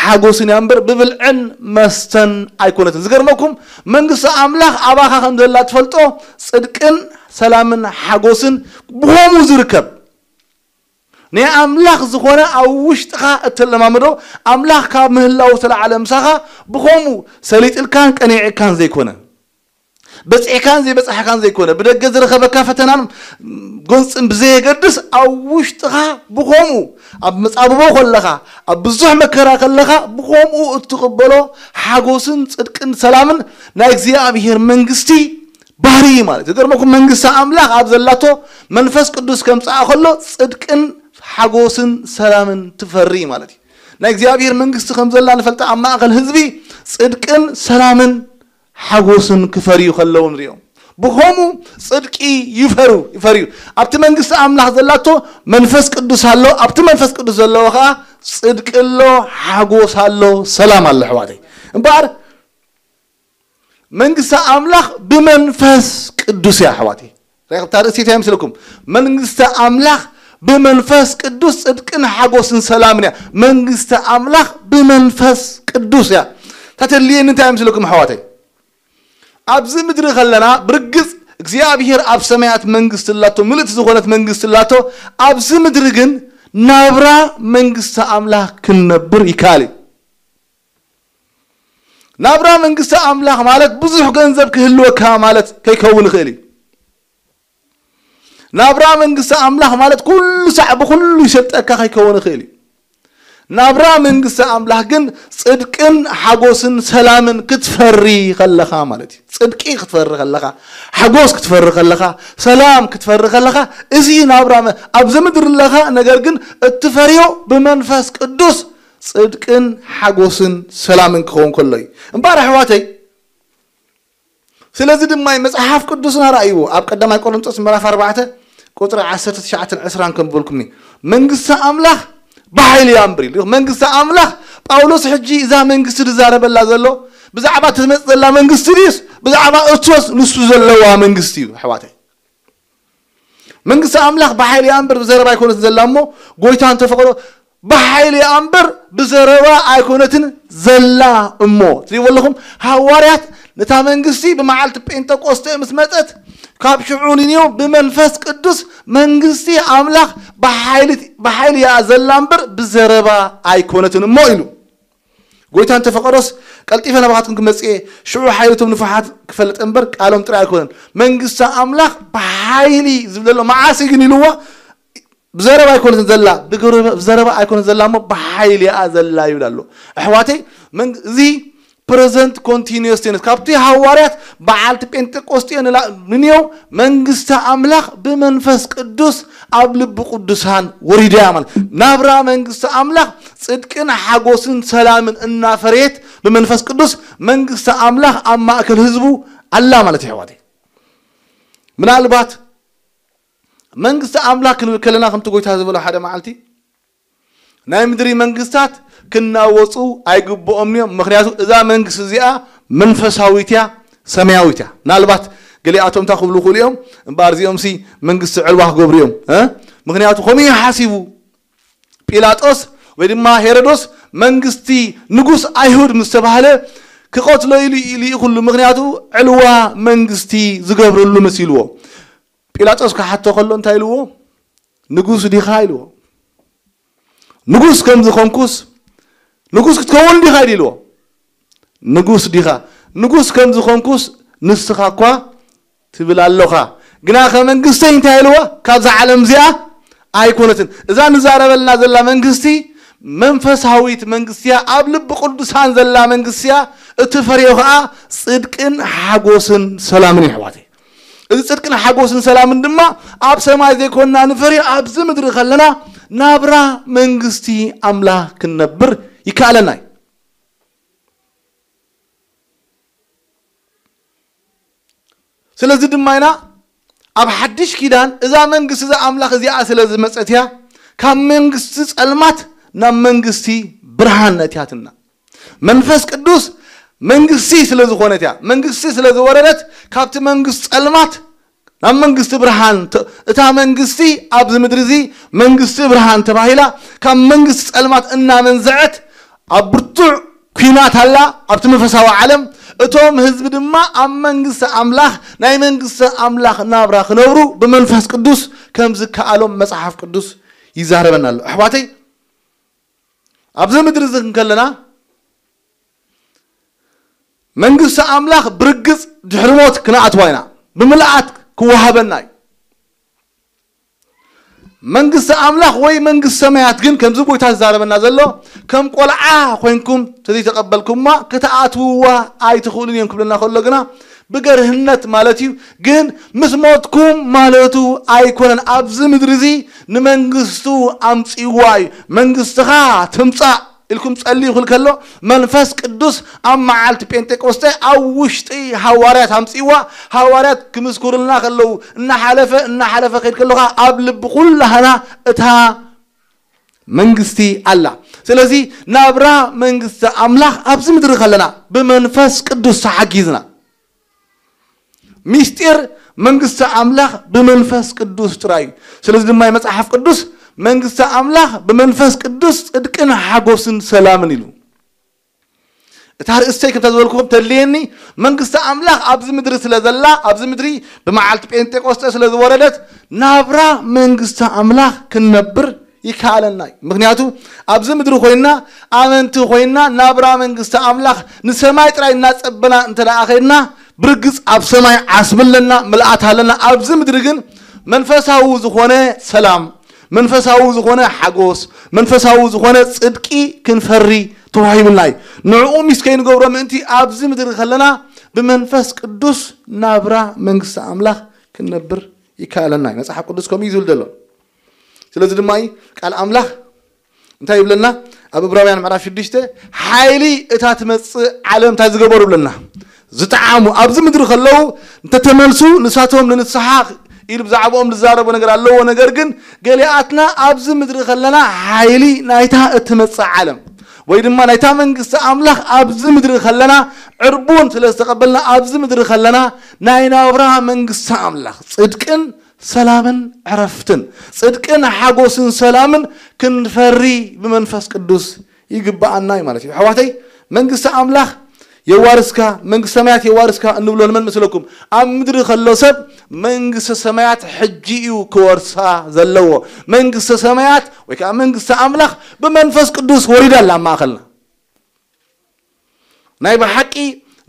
ሓጎስን እያ እምበር ብብልዕን መስተን ኣይኮነትን። ዝገርመኩም፣ መንግስቲ ኣምላኽ ኣባኻ ከም ዘላ ትፈልጦ፣ ጽድቅን ሰላምን ሓጎስን ብኸምኡ ዝርከብ፣ ናይ ኣምላኽ ዝኾነ ኣብ ውሽጥኻ እተለማምዶ፣ ኣምላኽ ካብ ምህላው ዝተላዕለ ምሳኻ ብኸምኡ ሰሊጥልካን ቀኒዕካን ዘይኮነ፣ በጺሕካን ዘይበጻሕካን ዘይኮነ፣ ብደገ ዝረኸበካ ፈተናን ጎንጽን ብዘየገድስ፣ ኣብ ውሽጥኻ ብኸምኡ፣ ኣብ መጻብቦ ከለኻ፣ ኣብ ብዙሕ መከራ ከለኻ፣ ብኸምኡ እትቕበሎ ሓጎስን ጽድቅን ሰላምን ናይ እግዚኣብሔር መንግስቲ ባህሪ እዩ ማለት እዩ። ዝገርመኩም፣ መንግስቲ ኣምላኽ ኣብ ዘላቶ መንፈስ ቅዱስ ከምጽኣ ከሎ፣ ጽድቅን ሓጎስን ሰላምን ትፈሪ ማለት እዩ። ናይ እግዚኣብሔር መንግስቲ ከም ዘላ ንፈልጣ፣ ኣብ ማእከል ህዝቢ ጽድቅን ሰላምን ሓጎስን ክፈርዩ ከለዉ ንሪኦም። ብኸምኡ ጽድቂ ይፈሩ፣ ይፈርዩ። ኣብቲ መንግስቲ ኣምላኽ ዘላቶ መንፈስ ቅዱስ ኣሎ፣ ኣብቲ መንፈስ ቅዱስ ዘለዎ ኸኣ ጽድቂ ኣሎ፣ ሓጎስ ኣሎ፣ ሰላም ኣሎ፣ ኣሕዋተይ። እምበኣር መንግስቲ ኣምላኽ ብመንፈስ ቅዱስ እያ፣ ኣሕዋተይ። ራእይ ካብታ ርእሲ እንታይ ይመስለኩም? መንግስቲ ኣምላኽ ብመንፈስ ቅዱስ ጽድቅን ሓጎስን ሰላምን እያ። መንግስቲ ኣምላኽ ብመንፈስ ቅዱስ እያ። ተተልየኒ እንታይ ይመስለኩም፣ ኣሕዋተይ? ኣብዚ ምድሪ ከለና፣ ብርግጽ እግዚኣብሔር ኣብ ሰማያት መንግስቲ ኣላቶ፣ ምልእቲ ዝኾነት መንግስቲ ኣላቶ። ኣብዚ ምድሪ ግን ናብራ መንግስቲ ኣምላኽ ክንነብር ይከኣል እዩ። ናብራ መንግስቲ ኣምላኽ ማለት ብዙሕ ገንዘብ ክህልወካ ማለት ከይከውን ይኽእል እዩ። ናብራ መንግስቲ ኣምላኽ ማለት ኩሉ ሳዕ ብኹሉ ይሰጠካ ከይከውን ይኽእል እዩ። ናብራ መንግስቲ ኣምላኽ ግን ጽድቅን ሓጎስን ሰላምን ክትፈሪ ከለኻ ማለት እዩ። ጽድቂ ክትፈሪ ከለኻ፣ ሓጎስ ክትፈሪ ከለኻ፣ ሰላም ክትፈሪ ከለኻ፣ እዚ ናብራ መ-፣ ኣብዚ ምድሪ ኣለኻ፣ ነገር ግን እትፈርዮ ብመንፈስ ቅዱስ ጽድቅን ሓጎስን ሰላምን ክኸውን ከሎ እዩ። እምበኣር ኣሕዋተይ፣ ስለዚ ድማ እዩ መጽሓፍ ቅዱስና ራእይዎ። ኣብ ቀዳማይ ቆሮንቶስ ምዕራፍ ኣርባዕተ ቁጽሪ ዓሰርተ ትሽዓተን ዕስራን ከም ዝበልኩምኒ፣ መንግስቲ ኣምላኽ ብሓይሊ እያ እምበር ኢሉ። መንግስቲ ኣምላኽ፣ ጳውሎስ ሕጂ እዛ መንግስቲ ዝዛረበላ ዘሎ ብዛዕባ ትመጽእ ዘላ መንግስቲ ድዩስ ብዛዕባ እቶስ ንሱ ዘለዋ መንግስቲ እዩ፣ ኣሕዋተይ? መንግስቲ ኣምላኽ ብሓይሊ እያ እምበር ብዘረባ ኣይኮነትን ዘላ እሞ፣ ጎይታ እንተፈቐዶ ብሓይሊ እያ እምበር ብዘረባ ኣይኮነትን ዘላ እሞ። ትሪእዎ ኣለኹም፣ ሃዋርያት ነታ መንግስቲ ብመዓልቲ ጴንጠቆስጠ ምስ መጸት፣ ካብ ሽዑ ንንዮ ብመንፈስ ቅዱስ መንግስቲ ኣምላኽ ብሓይሊ፣ ብሓይሊ እያ ዘላ እምበር ብዘረባ ኣይኮነትን እሞ ኢሉ። ጎይታ እንተፈቐዶስ ቀልጢፈ ናባኻትኩም ክመጽእ እየ፣ ሽዑ ሓይሊ እቶም ንፉሓት ክፈልጥ እምበር ቃሎም ጥራይ ኣይኮነን። መንግስቲ ኣምላኽ ብሓይሊ ዝብለሎ መዓስ እዩ ግን ኢልዎ? ብዘረባ ኣይኮነትን ዘላ፣ ብግር-፣ ብዘረባ ኣይኮነትን ዘላ እሞ ብሓይሊ እያ ዘላ ይብል ኣሎ። ኣሕዋተይ፣ መን-፣ እዚ ፕረዘንት ኮንቲኒየስ ቴንስ ካብቲ ሃዋርያት በዓልቲ ጴንጤቆስጤ ንላ-፣ ንንየው መንግስቲ ኣምላኽ ብመንፈስ ቅዱስ ኣብ ልቢ ቅዱሳን ወሪዳ እያ ማለት። ናብራ መንግስቲ ኣምላኽ ጽድቅን ሓጎስን ሰላምን እናፈረየት ብመንፈስ ቅዱስ መንግስቲ ኣምላኽ ኣብ ማእከል ህዝቡ ኣላ ማለት እዩ ኣሕዋተይ። ምናልባት መንግስቲ ኣምላኽ ክንብል ከለና ከምቲ ጎይታ ዝበሎ ሓደ መዓልቲ ናይ ምድሪ መንግስታት ክናወጹ ኣይግብኦምን እዮም። ምኽንያቱ እዛ መንግስቲ እዚኣ መንፈሳዊት እያ፣ ሰማያዊት እያ። ምናልባት ገሊኣቶም እንታይ ክብሉ ይኽእሉ እዮም? እምበኣር እዚኦምሲ መንግስቲ ዕልዋ ክገብሩ እዮም፣ እ? ምኽንያቱ ከምኡ እዩ ሓሲቡ። ጲላጦስ ወይ ድማ ሄሮዶስ መንግስቲ ንጉስ ኣይሁድ ምስ ተባህለ ክቐትሎ ኢሉ ኢሉ እዩ ኩሉ። ምኽንያቱ ዕልዋ መንግስቲ ዝገብረሉ መሲልዎ። ጲላጦስ ክሓቶ ከሎ እንታይ ኢልዎ? ንጉስ ዲኻ ኢልዎ። ንጉስ ከም ዝኾንኩስ፣ ንጉስ ክትከውን ዲኻ ኢልዎ። ንጉስ ዲኻ? ንጉስ ከም ዝኾንኩስ ንስኻ እኳ ትብል ኣሎኻ። ግናኸ መንግስተይ እንታይ ኢልዎ? ካብዛ ዓለም እዚኣ ኣይኮነትን። እዛ ንዛረበልና ዘላ መንግስቲ መንፈሳዊት መንግስቲ እያ፣ ኣብ ልቢ ቅዱሳን ዘላ መንግስቲ እያ። እቲ ፍሬዮ ኸኣ ጽድቅን ሓጎስን ሰላምን እዩ ኣሕዋተይ። እዚ ጽድቅን ሓጎስን ሰላምን ድማ ኣብ ሰማይ ዘይኮንና ንፈርዮ፣ ኣብዚ ምድሪ ከለና ናብራ መንግስቲ ኣምላኽ ክንነብር ይከኣለና እዩ። ስለዚ ድማ ኢና ኣብ ሓድሽ ኪዳን እዛ መንግስቲ እዛ ኣምላኽ እዚኣ ስለ ዝመጸት እያ ካብ መንግስቲ ጸልማት ናብ መንግስቲ ብርሃን ነእትያትና። መንፈስ ቅዱስ መንግስቲ ስለ ዝኾነት እያ፣ መንግስቲ ስለ ዝወረደት ካብቲ መንግስቲ ጸልማት ናብ መንግስቲ ብርሃን ተ-፣ እታ መንግስቲ ኣብዚ ምድሪ እዚ መንግስቲ ብርሃን ተባሂላ ካብ መንግስቲ ጸልማት እናመንዘዐት ኣብ ብርቱዕ ኲናት ኣላ ኣብቲ መንፈሳዊ ዓለም። እቶም ህዝቢ ድማ ኣብ መንግስቲ ኣምላኽ ናይ መንግስቲ ኣምላኽ ናብራ ክነብሩ ብመንፈስ ቅዱስ ከም ዝከኣሎም መጽሓፍ ቅዱስ ይዛረበና ኣሎ። ኣሕዋተይ፣ ኣብዚ ምድሪ እዚ ክንከለና መንግስቲ ኣምላኽ ብርግጽ ድሕሪ ሞት ክነኣትዋ ኢና፣ ብምልኣት ክወሃበና እዩ። መንግስቲ ኣምላኽ ወይ መንግስቲ ሰማያት ግን ከምዚ ጎይታ ዝዛረበና ዘሎ ከም ቆልዓ ኮይንኩም ተዘይተቐበልኩማ ክትኣትውዋ ኣይትኽእሉን እዮም ክብለና ከሎ ግና ብገርህነት ማለት እዩ። ግን ምስ ሞትኩም ማለቱ ኣይኮነን። ኣብዚ ምድሪ እዚ ንመንግስቱ ኣምጽእዋ እዩ። መንግስትኻ ትምጻእ ኢልኩም ጸልዩ ክብል ከሎ መንፈስ ቅዱስ ኣብ መዓልቲ ጴንጤቆስጠ ኣብ ውሽጢ ሃዋርያት ኣምጽእዋ። ሃዋርያት ክምስክሩልና ከለዉ እናሓለፈ እናሓለፈ ከይድ ከለኻ ኣብ ልቢ ኩላህና እታ መንግስቲ ኣላ። ስለዚ ናብራ መንግስቲ ኣምላኽ ኣብዚ ምድሪ ከለና ብመንፈስ ቅዱስ ተሓጊዝና። ሚስጢር መንግስቲ ኣምላኽ ብመንፈስ ቅዱስ ጥራይ እዩ። ስለዚ ድማ መጽሓፍ ቅዱስ መንግስቲ ኣምላኽ ብመንፈስ ቅዱስ ጽድቅን ሓጎስን ሰላምን ኢሉ። እታ ርእስተይ ከምታ ዝበልኩኹም ተድልየኒ መንግስቲ ኣምላኽ ኣብዚ ምድሪ ስለ ዘላ፣ ኣብዚ ምድሪ ብመዓልቲ ጴንጤቆስጠ ስለ ዝወረደት ናብራ መንግስቲ ኣምላኽ ክንነብር ይከኣለና እዩ። ምኽንያቱ ኣብዚ ምድሪ ኮይና ኣመንቲ ኮይና ናብራ መንግስቲ ኣምላኽ ንሰማይ ጥራይ እናጸበና እንተ ደኣ ኸይድና ብርግጽ ኣብ ሰማይ ዓስቢ ኣለና፣ ምልኣት ኣለና። ኣብዚ ምድሪ ግን መንፈሳዊ ዝኾነ ሰላም፣ መንፈሳዊ ዝኾነ ሓጎስ፣ መንፈሳዊ ዝኾነ ጽድቂ ክንፈሪ ተዋሂቡና እዩ። ንዕኡ ሚስ ከይንገብሮ ምእንቲ ኣብዚ ምድሪ ከለና ብመንፈስ ቅዱስ ናብራ መንግስቲ ኣምላኽ ክንነብር ይከኣለና እዩ። መጽሓፍ ቅዱስ ከምኡ እዩ ዝብል ዘሎ። ስለዚ ድማ እዩ ቃል ኣምላኽ እንታይ ይብለና? ኣብ ዕብራውያን ምዕራፍ ሽዱሽተ ሓይሊ እታ ትመጽእ ዓለም እንታይ ዝገበሩ ይብለና? ዝጠዓሙ ኣብዚ ምድሪ ከለዉ እንተተመልሱ ንሳቶም ንንስሓ ኢሉ ብዛዕባኦም ዝዛረቦ ነገር ኣለዎ። ነገር ግን ገሊኣትና ኣብዚ ምድሪ ከለና ሓይሊ ናይታ እትመጽእ ዓለም ወይ ድማ ናይታ መንግስቲ ኣምላኽ ኣብዚ ምድሪ ከለና ዕርቡን ስለ ዝተቐበልና ኣብዚ ምድሪ ከለና ናይ ናብራ መንግስቲ ኣምላኽ ጽድቅን ሰላምን ዕረፍትን፣ ጽድቅን ሓጎስን ሰላምን ክንፈሪ ብመንፈስ ቅዱስ ይግብኣና እዩ ማለት እዩ። ኣሕዋተይ፣ መንግስቲ ኣምላኽ የዋርስካ፣ መንግስቲ ሰማያት የዋርስካ እንብሎ ንመን መስለኩም? ኣብ ምድሪ ከሎ ሰብ መንግስቲ ሰማያት ሕጂ እዩ ክወርሳ ዘለዎ። መንግስቲ ሰማያት ወይ ከዓ መንግስቲ ኣምላኽ ብመንፈስ ቅዱስ ወሪዳ ኣላ ኣብ ማእኸልና። ናይ ብሓቂ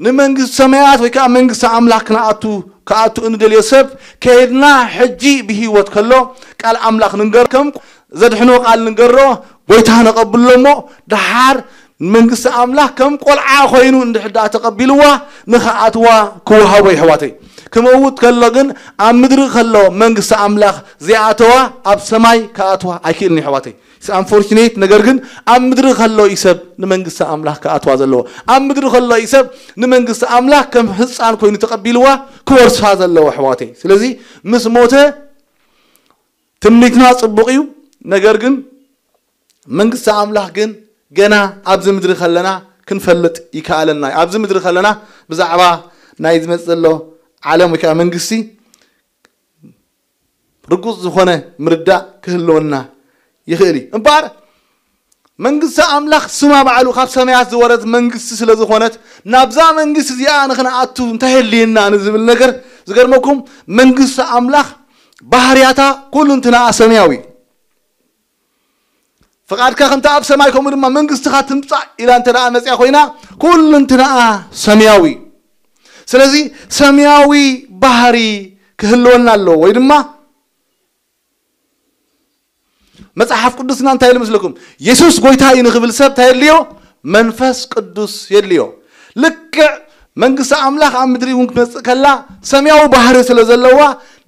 ንመንግስቲ ሰማያት ወይ ከዓ መንግስቲ ኣምላኽ ክንኣቱ ክኣቱ እንደልዮ ሰብ ከይድና ሕጂ ብህይወት ከሎ ቃል ኣምላኽ ንንገር፣ ከም ዘድሕኖ ቃል ንንገሮ፣ ጎይታ ነቐብሎ እሞ ደሓር መንግስቲ ኣምላኽ ከም ቆልዓ ኮይኑ እንድሕር ደኣ ተቐቢልዋ ንኽኣትዋ ክወሃቦ ይሕዋተይ። ክመውት ከሎ ግን ኣብ ምድሪ ከሎ መንግስቲ ኣምላኽ ዘይኣተዋ ኣብ ሰማይ ክኣትዋ ኣይክእልን ይሕዋተይ። ኣንፎርቹኔት ነገር ግን ኣብ ምድሪ ከሎ እዩ ሰብ ንመንግስቲ ኣምላኽ ክኣትዋ ዘለዎ። ኣብ ምድሪ ከሎ እዩ ሰብ ንመንግስቲ ኣምላኽ ከም ህፃን ኮይኑ ተቐቢልዋ ክወርሳ ዘለዎ ኣሕዋተይ። ስለዚ ምስ ሞተ ትምኒትና ፅቡቕ እዩ። ነገር ግን መንግስቲ ኣምላኽ ግን ገና ኣብዚ ምድሪ ከለና ክንፈልጥ ይከኣለና እዩ። ኣብዚ ምድሪ ከለና ብዛዕባ ናይ ዝመፅእ ዘሎ ዓለም ወይ ከዓ መንግስቲ ርጉፅ ዝኾነ ምርዳእ ክህልወና ይኽእል እዩ። እምበኣር መንግስቲ ኣምላኽ ስማ ባዕሉ ካብ ሰማያት ዝወረደት መንግስቲ ስለ ዝኾነት ናብዛ መንግስቲ እዚኣ ንኽንኣቱ እንታይ የድልየና ንዝብል ነገር ዝገርመኩም መንግስቲ ኣምላኽ ባህርያታ ኩሉ እንትናኣ ሰማያዊ እዩ። ፍቓድካ ከምቲ ኣብ ሰማይ ከምኡ ድማ መንግስትኻ ትምጻእ ኢላ እንተ ደኣ መጽያ ኮይና ኩሉ እንትናኣ ሰማያዊ እዩ። ስለዚ ሰማያዊ ባህሪ ክህልወና ኣለዎ ወይ ድማ መጽሓፍ ቅዱስና እንታይ ኢሉ መስለኩም? የሱስ ጎይታ እዩ ንኽብል ሰብ እንታይ የድልዮ? መንፈስ ቅዱስ የድልዮ። ልክዕ መንግስቲ ኣምላኽ ኣብ ምድሪ እውን ክትመጽእ ከላ ሰማያዊ ባህሪ ስለ ዘለዋ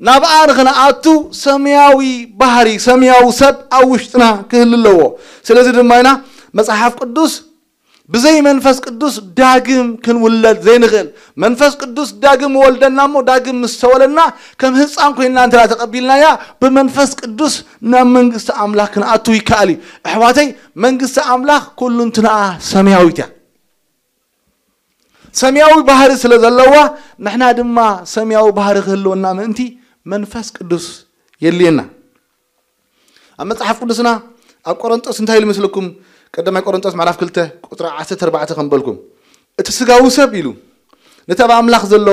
ናብኣ ንኽንኣቱ ሰማያዊ ባህሪ ሰማያዊ ሰብ ኣብ ውሽጥና ክህሉ ኣለዎ። ስለዚ ድማ ኢና መጽሓፍ ቅዱስ ብዘይ መንፈስ ቅዱስ ዳግም ክንውለድ ዘይንኽእል። መንፈስ ቅዱስ ዳግም ወልደና እሞ ዳግም ምስ ተወለድና ከም ህፃን ኮይንና እንተ ተቐቢልናያ ብመንፈስ ቅዱስ ናብ መንግስቲ ኣምላኽ ክንኣቱ ይከኣል እዩ። ኣሕዋተይ መንግስቲ ኣምላኽ ኩሉ እንትንኣ ሰማያዊት እያ። ሰማያዊ ባህሪ ስለ ዘለዋ ንሕና ድማ ሰማያዊ ባህሪ ክህልወና ምእንቲ መንፈስ ቅዱስ የድልየና። ኣብ መጽሓፍ ቅዱስና ኣብ ቆሮንጦስ እንታይ ኢሉ መስለኩም? ቀዳማይ ቆሮንጦስ ምዕራፍ ክልተ ቁጽሪ ዓሰርተ ኣርባዕተ ከም በልኩም እቲ ስጋዊ ሰብ ኢሉ ነቲ ኣብ ኣምላኽ ዘሎ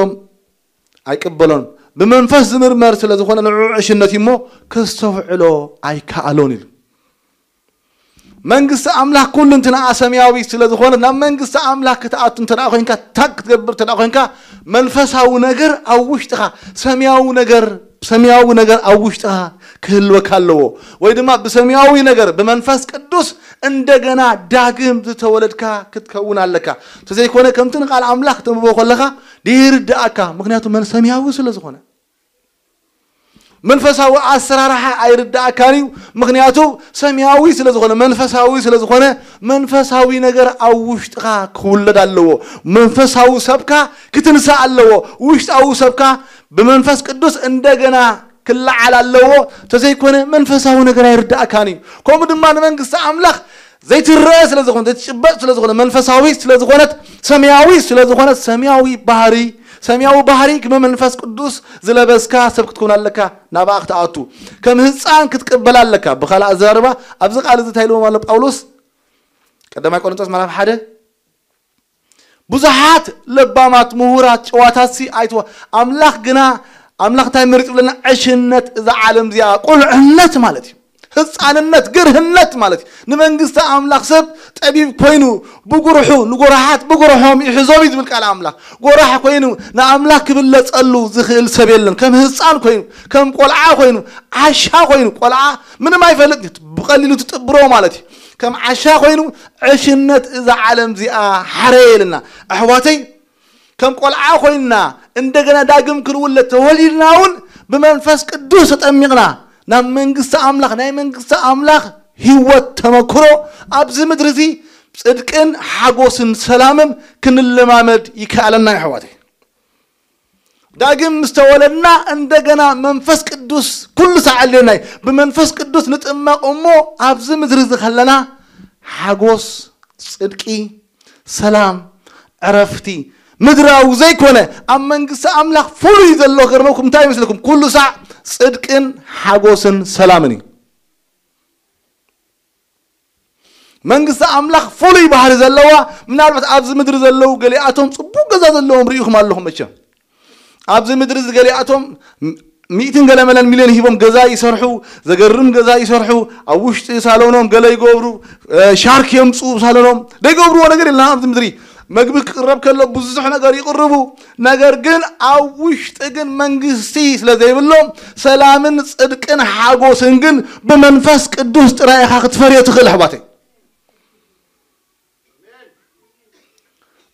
ኣይቅበሎን ብመንፈስ ዝምርመር ስለ ዝኾነ ንዕኡ ዕሽነት እዩ እሞ ከስተውዕሎ ኣይከኣሎን ኢሉ። መንግስቲ ኣምላኽ ኩሉ እንትንኣ ሰማያዊ ስለ ዝኾነ ናብ መንግስቲ ኣምላኽ ክትኣቱ እንተ ኮይንካ ታግ ክትገብር እንተ ኮይንካ መንፈሳዊ ነገር ኣብ ውሽጥኻ ሰማያዊ ነገር ሰማያዊ ነገር ኣብ ውሽጥኻ ክህልወካ ኣለዎ። ወይ ድማ ብሰማያዊ ነገር ብመንፈስ ቅዱስ እንደገና ዳግም ዝተወለድካ ክትከውን ኣለካ። እንተዘይኮነ ከምቲ ንቃል ኣምላኽ ተንብቦ ከለኻ ይርድኣካ። ምክንያቱ መን ሰማያዊ ስለ ዝኾነ መንፈሳዊ ኣሰራርሓ ኣይርድኣካን እዩ። ምክንያቱ ሰማያዊ ስለ ዝኾነ መንፈሳዊ ስለ ዝኾነ መንፈሳዊ ነገር ኣብ ውሽጥኻ ክውለድ ኣለዎ። መንፈሳዊ ሰብካ ክትንሳእ ኣለዎ። ውሽጣዊ ሰብካ ብመንፈስ ቅዱስ እንደገና ክለዓል ኣለዎ። ተዘይኮነ መንፈሳዊ ነገር ኣይርዳእካን እዩ። ከምኡ ድማ ንመንግስቲ ኣምላኽ ዘይትረአ ስለ ዝኾነ ዘይትጭበጥ ስለ ዝኾነ መንፈሳዊ ስለ ዝኾነት ሰማያዊ ስለ ዝኾነት ሰማያዊ ባህሪ ሰማያዊ ባህሪ ክመ መንፈስ ቅዱስ ዝለበስካ ሰብ ክትከውን ኣለካ። ናብኣ ክትኣቱ ከም ህፃን ክትቅበል ኣለካ። ብካልእ ኣዘራርባ ኣብዚ ቃል እዚ እንታይ ኢልዎም ኣሎ ጳውሎስ? ቀዳማይ ቆሮንቶስ ምዕራፍ ሓደ ብዙሓት ለባማት ምሁራት ጨዋታት ሲ ኣይትዋ ኣምላኽ ግና ኣምላኽ እንታይ መሪጡ ብለና? ዕሽነት እዛ ዓለም እዚኣ ቁልዕነት ማለት እዩ። ህፃንነት ግርህነት ማለት እዩ። ንመንግስቲ ኣምላኽ ሰብ ጠቢብ ኮይኑ ብጉርሑ ንጎራሓት ብጉርሖም ይሕዞም እዩ ዝብል ቃል ኣምላኽ። ጎራሕ ኮይኑ ንኣምላኽ ክብለፀሉ ዝኽእል ሰብ የለን። ከም ህፃን ኮይኑ ከም ቆልዓ ኮይኑ ዓሻ ኮይኑ ቆልዓ ምንም ኣይፈልጥ እዩ። ብቐሊሉ ትጥብሮ ማለት እዩ። ከም ዓሻ ኮይኑ ዕሽነት እዛ ዓለም እዚኣ ሓረየ ኢልና ኣሕዋተይ ከም ቆልዓ ኮይንና እንደገና ዳግም ክንውለድ ተወሊድና እውን ብመንፈስ ቅዱስ ተጠሚቕና ናብ መንግስቲ ኣምላኽ ናይ መንግስቲ ኣምላኽ ህይወት ተመክሮ ኣብዚ ምድሪ እዚ ፅድቅን ሓጎስን ሰላምን ክንለማመድ ይከኣለና ኣሕዋተይ። ዳግም ምስ ተወለድና እንደገና መንፈስ ቅዱስ ኩሉ ሳዕ ኣድልየና እዩ። ብመንፈስ ቅዱስ ንጥመቕ እሞ ኣብዚ ምድሪ እዚ ከለና ሓጎስ፣ ፅድቂ፣ ሰላም፣ ዕረፍቲ ምድራዊ ዘይኮነ ኣብ መንግስቲ ኣምላኽ ፍሉይ ዘሎ ገርመኩም እንታይ ይመስለኩም? ኩሉ ሳዕ ጽድቅን ሓጎስን ሰላምን እዩ። መንግስቲ ኣምላኽ ፍሉይ ባህሪ ዘለዋ፣ ምናልባት ኣብዚ ምድሪ ዘለዉ ገሊኣቶም ጽቡቕ ገዛ ዘለዎም ርኢኹም ኣለኹም መቸም። ኣብዚ ምድሪ እዚ ገሊኣቶም ም-፣ ሚእትን ገለ መለን ሚልዮን ሂቦም ገዛ ይሰርሑ፣ ዘገርም ገዛ ይሰርሑ፣ ኣብ ውሽጢ ሳሎኖም ገለ ይገብሩ፣ እ፣ ሻርክ የምጽኡ ሳሎኖም። ዘይገብርዎ ነገር የለን ኣብዚ ምድሪ። መግቢ ክቅረብ ከሎ ብዙሕ ነገር ይቅርቡ። ነገር ግን ኣብ ውሽጢ ግን መንግስቲ ስለ ዘይብሎም፣ ሰላምን ጽድቅን ሓጎስን ግን ብመንፈስ ቅዱስ ጥራይ ኢኻ ክትፈርዮ ትኽእል ኣሕዋተይ።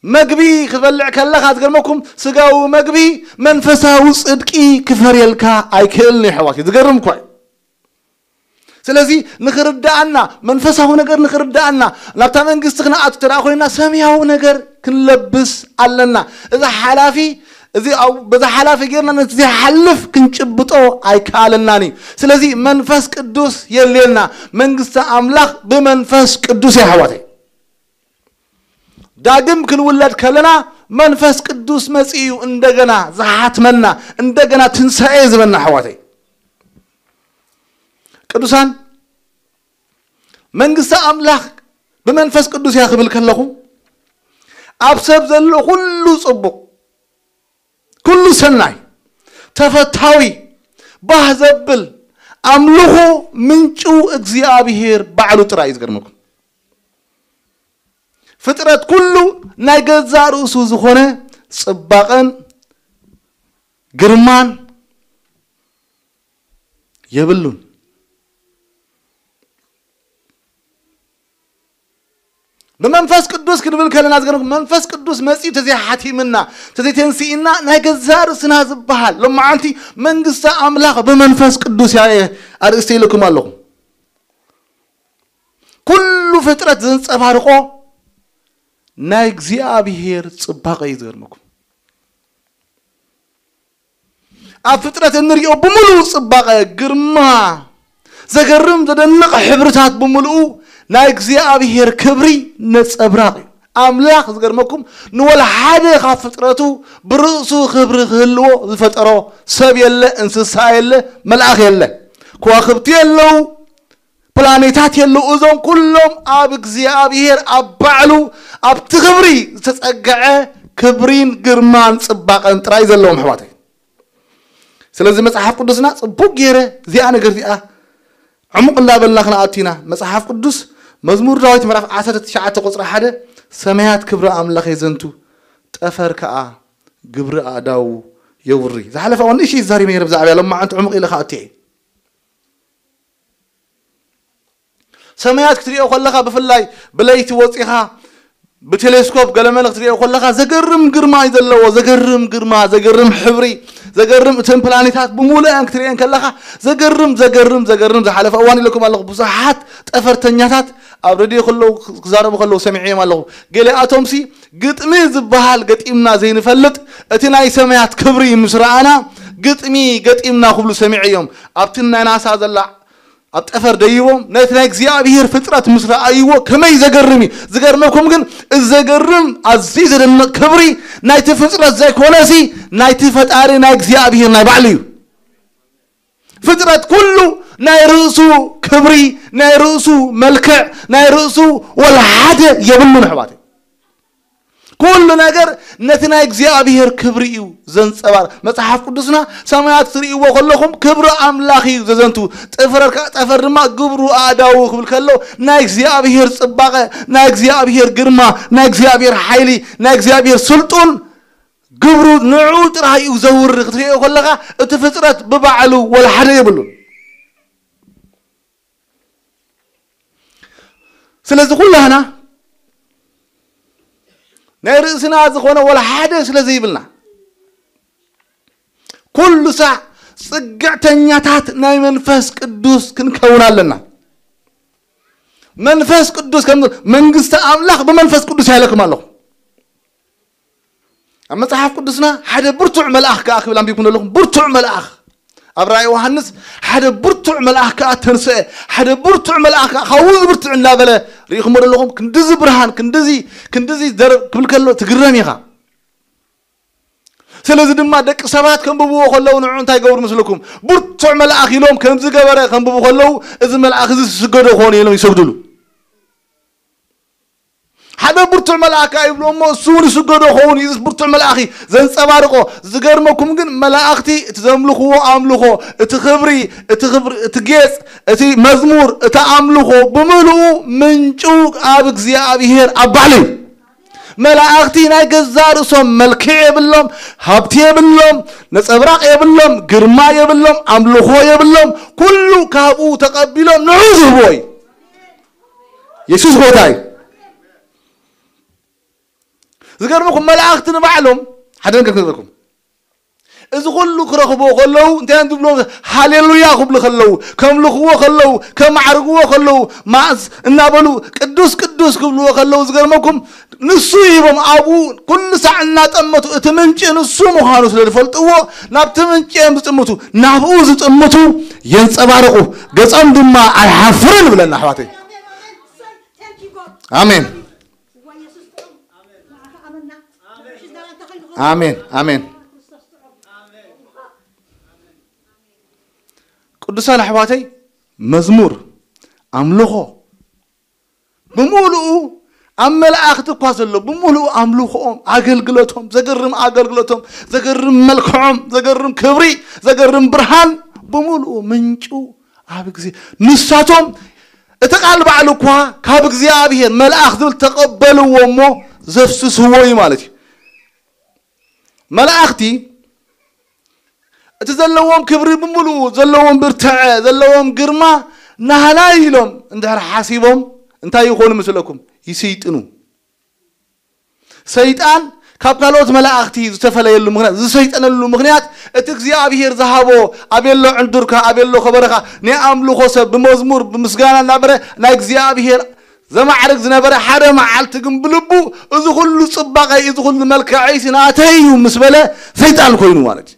መግቢ ክትበልዕ ከለኻ ዝገርመኩም ስጋዊ መግቢ መንፈሳዊ ጽድቂ ክፈርየልካ ኣይክእልን እዩ ኣሕዋተይ። ዝገርም እኳ እዩ። ስለዚ ንኽርድኣና፣ መንፈሳዊ ነገር ንኽርድኣና፣ ናብታ መንግስቲ ክንኣቱ እንተ ደኣ ኮይና ሰማያዊ ነገር ክንለብስ ኣለና። እዚ ሓላፊ፣ እዚ ኣብ-፣ በዛ ሓላፊ ጌርና ነቲ ዘይሓልፍ ክንጭብጦ ኣይከኣለናን እዩ። ስለዚ መንፈስ ቅዱስ የድልየና። መንግስቲ ኣምላኽ ብመንፈስ ቅዱስ እያ ኣሕዋተይ። ዳግም ክንውለድ ከለና መንፈስ ቅዱስ መጺኡ እንደገና ዝሓትመና፣ እንደገና ትንሳኤ ዝበና ኣሕዋተይ። ቅዱሳን፣ መንግስቲ ኣምላኽ ብመንፈስ ቅዱስ እያ ክብል ከለኹ፣ ኣብ ሰብ ዘሎ ኩሉ ጽቡቕ፣ ኩሉ ሰናይ፣ ተፈታዊ፣ ባህ ዘብል ኣምልኾ ምንጩ እግዚኣብሔር ባዕሉ ጥራይ እዩ። ዝገርመኩም፣ ፍጥረት ኩሉ ናይ ገዛእ ርእሱ ዝኾነ ጽባቐን ግርማን የብሉን። ብመንፈስ ቅዱስ ክንብል ከለና፣ ዝገርም መንፈስ ቅዱስ መጺኡ ተዘይሓቲምና፣ ተዘይተንሲእና፣ ናይ ገዛእ ርእስና ዝበሃል ሎማዓንቲ መንግስቲ ኣምላኽ ብመንፈስ ቅዱስ እያ ኣርእስተ ኢለኩም ኣለኹ። ኩሉ ፍጥረት ዘንጸባርቆ ናይ እግዚኣብሔር ጽባቐ እዩ። ዝገርመኩም፣ ኣብ ፍጥረት እንሪኦ ብምሉኡ ጽባቐ፣ ግርማ፣ ዘገርም ዘደንቕ ሕብርታት ብምሉኡ ናይ እግዚኣብሔር ክብሪ ነጸብራቕ እዩ። ኣምላኽ፣ ዝገርመኩም፣ ንወላ ሓደ ካብ ፍጥረቱ ብርእሱ ክብሪ ክህልዎ ዝፈጠሮ ሰብ የለ፣ እንስሳ የለ፣ መልኣኽ የለ፣ ከዋኽብቲ የለዉ፣ ፕላኔታት የለዉ። እዞም ኩሎም ኣብ እግዚኣብሔር፣ ኣብ ባዕሉ፣ ኣብቲ ክብሪ ዝተጸግዐ ክብሪን ግርማን ጽባቐን ጥራይ ዘለዎም ኣሕዋተይ። ስለዚ መጽሓፍ ቅዱስና ጽቡቕ ገይረ እዚኣ ነገር እዚኣ ዕሙቕ እንዳበልና ክንኣቱ ኢና። መጽሓፍ ቅዱስ መዝሙር ዳዊት ምዕራፍ ዓሰርተ ትሽዓተ ቁጽሪ ሓደ፣ "ሰማያት ክብሪ ኣምላኽ የዘንቱ፣ ጠፈር ከኣ ግብሪ ኣእዳዉ የውሪ።" ዝሓለፈ እዋን ንእሽተይ ተዛሪበ ነይረ ብዛዕባ እያ፣ ሎማዓንቲ ዕሙቕ ኢለ ክኣቱ እየ። ሰማያት ክትሪኦ ከለኻ፣ ብፍላይ ብለይቲ ወጺኻ ብቴሌስኮፕ ገለመለ ክትሪኦ ከለኻ፣ ዘገርም ግርማ እዩ ዘለዎ። ዘገርም ግርማ፣ ዘገርም ሕብሪ፣ ዘገርም፣ እተን ፕላኔታት ብምሉኣን ክትሪኤን ከለኻ፣ ዘገርም፣ ዘገርም፣ ዘገርም። ዝሓለፈ እዋን ኢለኩም ኣለኹ፣ ብዙሓት ጠፈርተኛታት ኣብ ሬድዮ ከለዉ፣ ክዛረቡ ከለዉ ሰሚዐዮም ኣለኹ። ገሊኣቶምሲ፣ "ግጥሚ ዝበሃል ገጢምና ዘይንፈልጥ፣ እቲ ናይ ሰማያት ክብሪ ምስ ረኣና፣ ግጥሚ ገጢምና" ክብሉ ሰሚዐዮም። ኣብቲ ናይ ናሳ ዘላ ኣብ ጠፈር ደይቦም ነቲ ናይ እግዚኣብሔር ፍጥረት ምስ ረኣይዎ ከመይ ዘገርም እዩ። ዝገርመኩም ግን፣ እዚ ዘገርም፣ ኣዝዩ ዘደንቕ ክብሪ ናይቲ ፍጥረት ዘይኮነሲ፣ ናይቲ ፈጣሪ ናይ እግዚኣብሔር ናይ ባዕሉ እዩ። ፍጥረት ኩሉ ናይ ርእሱ ክብሪ፣ ናይ ርእሱ መልክዕ፣ ናይ ርእሱ ወላ ሓደ የብሉን ኣሕዋተይ። ኩሉ ነገር ነቲ ናይ እግዚኣብሔር ክብሪ እዩ ዘንጸባርቕ። መጽሓፍ ቅዱስና፣ "ሰማያት ክትርእይዎ ከለኹም ክብሪ ኣምላኽ እዩ ዘዘንቱ፣ ጠፈር ከ-፣ ጠፈር ድማ ግብሩ ኣእዳዉ" ክብል ከሎ፣ ናይ እግዚኣብሔር ጽባቐ፣ ናይ እግዚኣብሔር ግርማ፣ ናይ እግዚኣብሔር ሓይሊ፣ ናይ እግዚኣብሔር ስልጡን ግብሩ ንዕኡ ጥራይ እዩ ዘውሪ። ክትርእዮ ከለኻ፣ እቲ ፍጥረት ብባዕሉ ወላ ሓደ የብሉን። ስለዚ ኩላህና ናይ ርእስና ዝኾነ ወላ ሓደ ስለ ዘይብልና፣ ኩሉ ሳዕ ጽግዕተኛታት ናይ መንፈስ ቅዱስ ክንከውን ኣለና። መንፈስ ቅዱስ ከም መንግስቲ ኣምላኽ ብመንፈስ ቅዱስ ያለክም ኣለኹ። ኣብ መጽሓፍ ቅዱስና ሓደ ብርቱዕ መልኣኽ ከኣ ክብል ኣንቢብኩም ዘለኹም። ብርቱዕ መልኣኽ፣ ኣብ ራእይ ዮሃንስ ሓደ ብርቱዕ መልኣኽ ከኣ ተንስአ። ሓደ ብርቱዕ መልኣኽ ከኣ ካብኡ ዝብርቱዕ እናበለ ርኢኹሞ ዘለኹም። ክንድዚ ብርሃን፣ ክንድዚ፣ ክንድዚ ዘር-፣ ክብል ከሎ ትግረም ኢኻ። ስለዚ ድማ ደቂ ሰባት ከንብብዎ ከለዉ ንዑ እንታይ ይገብሩ ምስልኩም? ብርቱዕ መልኣኽ ኢሎም ከምዚ ገበረ ከንብቡ ከለዉ፣ እዚ መልኣኽ እዚ ዝስገዶ ክኾኑ ኢሎም ይሰግድሉ። ሓደ ብርቱዕ መልኣኽ ከኣ ይብሉ እሞ፣ እሱ እውን ይስገዶ ኸውን እዩ። እዚ ብርቱዕ መልኣኽ እዩ ዘንጸባርቆ። ዝገርመኩም ግን መላእኽቲ እቲ ዘምልኽዎ ኣምልኾ፣ እቲ ክብሪ፣ እቲ ክብሪ፣ እቲ ጌጽ፣ እቲ መዝሙር፣ እቲ ኣምልኾ ብምሉኡ ምንጩ ኣብ እግዚኣብሔር ኣብ ባዕሉ እዩ። መላእኽቲ ናይ ገዛ ርእሶም መልክዕ የብሎም፣ ሃብቲ የብሎም፣ ነጸብራቕ የብሎም፣ ግርማ የብሎም፣ ኣምልኾ የብሎም። ኩሉ ካብኡ ተቐቢሎም ንዑ ዝህብዎ እዩ። የሱስ ጎይታ እዩ። ዝገርመኩም መላእኽቲ ንባዕሎም ሓደ ነገር ክነግረኩም። እዚ ኩሉ ክረኽብዎ ከለዉ እንታይ እዮም ዝብሉ? ሃሌሉያ ክብሉ ከለዉ፣ ከምልኽዎ ከለዉ፣ ከማዕርግዎ ከለዉ፣ ማእስ እናበሉ ቅዱስ ቅዱስ ክብልዎ ከለዉ ዝገርመኩም ንሱ ይህቦም። ኣብኡ ኩሉ ሳዕ እናጠመቱ እቲ ምንጪ ንሱ ምዃኑ ስለ ዝፈልጥዎ ናብቲ ምንጪ እዮም ዝጥምቱ። ናብኡ ዝጥምቱ የንጸባርቑ፣ ገጾም ድማ ኣይሓፍርን ይብለና ኣሕዋተይ። ኣሜን። ኣሜን። ኣሜን። ቅዱሳን ኣሕዋተይ፣ መዝሙር፣ ኣምልኾ ብምሉኡ ኣብ መላእኽቲ እኳ ዘሎ ብምሉኡ ኣምልኾኦም፣ ኣገልግሎቶም፣ ዘገርም ኣገልግሎቶም፣ ዘገርም መልክዖም፣ ዘገርም ክብሪ፣ ዘገርም ብርሃን ብምሉኡ ምንጩ ኣብ ግዜ ንሳቶም እቲ ቃል ባዕሉ እኳ ካብ እግዚኣብሔር መልኣኽ ዝብል ተቐበልዎ እሞ ዘፍስስዎ እዩ ማለት እዩ። መላእኽቲ እቲ ዘለዎም ክብሪ ብምሉኡ፣ ዘለዎም ብርትዐ፣ ዘለዎም ግርማ ናህና ኢሎም እንድሕር ሓሲቦም እንታይ ይኾኑ ምስለኩም? ይስይጥኑ። ሰይጣን ካብ ካልኦት መላእኽቲ ዝተፈለየሉ ምኽንያት፣ ዝሰይጠነሉ ምኽንያት እቲ እግዚኣብሔር ዝሃቦ ኣቤሎ ዕንዱርካ፣ ኣቤሎ ከበረኻ ናይ ኣምልኾ ሰብ ብመዝሙር ብምስጋና እናበረ ናይ እግዚኣብሔር ዘማዕርግ ዝነበረ ሓደ መዓልቲ ግን ብልቡ እዚ ኩሉ ጽባቐይ፣ እዚ ኩሉ መልክዐይ ሲ ናተይ እዩ ምስ በለ ሰይጣን ኮይኑ ማለት እዩ።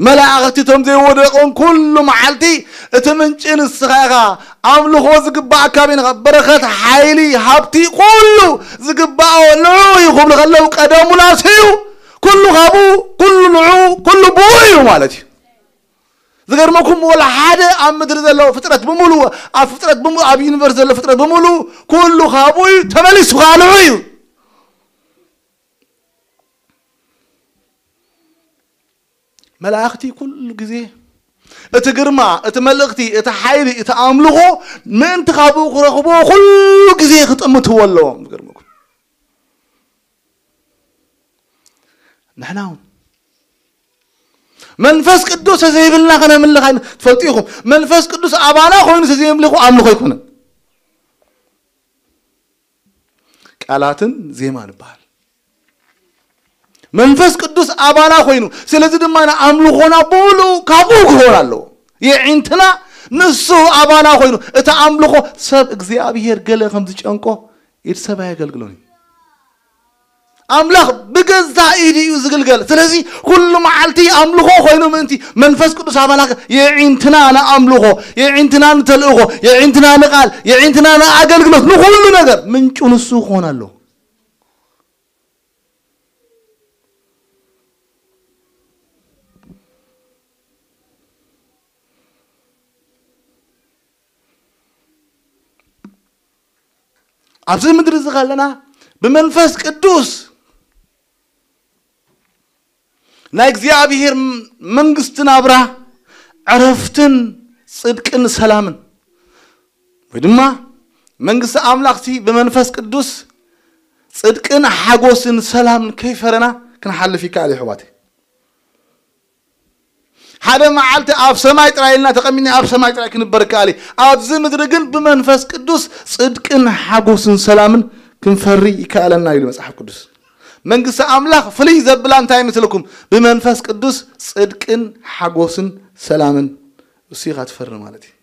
መላእኽቲ እቶም ዘይወደቑን ኩሉ መዓልቲ እቲ ምንጪ ንስኻ ኢኻ፣ ኣምልኾ ዝግባኣካ ኣበይ ኢኻ፣ በረኸት፣ ሓይሊ፣ ሃብቲ፣ ኩሉ ዝግባኦ ንዑ እዩ ክብሉ ከለዉ ቀደሙ ናቱ እዩ። ኩሉ ካብኡ፣ ኩሉ ንዑ፣ ኩሉ ብኡ እዩ ማለት እዩ። ዝገርመኩም ወላ ሓደ ኣብ ምድሪ ዘሎ ፍጥረት ብምሉኡ፣ ኣብ ፍጥረት ብምሉኡ፣ ኣብ ዩኒቨርስ ዘሎ ፍጥረት ብምሉኡ ኩሉ ካብኡ እዩ፣ ተመሊሱ ከዓ ንዑ እዩ። መላእኽቲ ኩሉ ግዜ እቲ ግርማ፣ እቲ መልእኽቲ፣ እቲ ሓይሊ፣ እቲ ኣምልኾ ምእንቲ ካብኡ ክረኽብዎ ኩሉ ግዜ ክጥምትዎ ኣለዎም። ዝገርመኩም ንሕና እውን መንፈስ ቅዱስ ተዘይብልና ከነምልኽ ኣይን-፣ ትፈልጡ ኢኹም። መንፈስ ቅዱስ ኣባና ኮይኑ ተዘየምልኹ ኣምልኾ ኣይኮነን። ቃላትን ዜማ ንበሃል። መንፈስ ቅዱስ ኣባና ኮይኑ፣ ስለዚ ድማ ንኣምልኾና ብምሉኡ ካብኡ ክኸውን ኣለዎ። የዒንትና ንሱ ኣባና ኮይኑ፣ እቲ ኣምልኾ ሰብ እግዚኣብሔር ገለ ከም ዝጨንቆ ኢድ ሰብ ኣየገልግሎን እዩ። ኣምላኽ ብገዛ ኢዱ እዩ ዝግልገል። ስለዚ ኩሉ መዓልቲ ኣምልኾ ኮይኑ ምእንቲ መንፈስ ቅዱስ ኣባና የዒንትና ንኣምልኾ፣ የዒንትና ንተልእኾ፣ የዒንትና ንቃል፣ የዒንትና ንኣገልግሎት፣ ንኹሉ ነገር ምንጩ ንሱ ክኾን ኣለዎ። ኣብዚ ምድሪ እዚ ከለና ብመንፈስ ቅዱስ ናይ እግዚኣብሔር መንግስቲ ናብራ ዕረፍትን ጽድቅን ሰላምን፣ ወይ ድማ መንግስቲ ኣምላኽቲ ብመንፈስ ቅዱስ ጽድቅን ሓጎስን ሰላምን ከይፈረና ክንሓልፍ ይከኣል እዩ ኣሕዋተይ። ሓደ መዓልቲ ኣብ ሰማይ ጥራይ ኢልና ተቐሚጥና ኣብ ሰማይ ጥራይ ክንበር ይከኣል እዩ። ኣብዚ ምድሪ ግን ብመንፈስ ቅዱስ ጽድቅን ሓጎስን ሰላምን ክንፈሪ ይከኣለና ኢሉ መጽሓፍ ቅዱስ። መንግስቲ ኣምላኽ ፍልይ ዘብላ እንታይ ይመስለኩም? ብመንፈስ ቅዱስ ጽድቅን ሓጎስን ሰላምን እሱ ኢኻ ትፈሪ ማለት እዩ።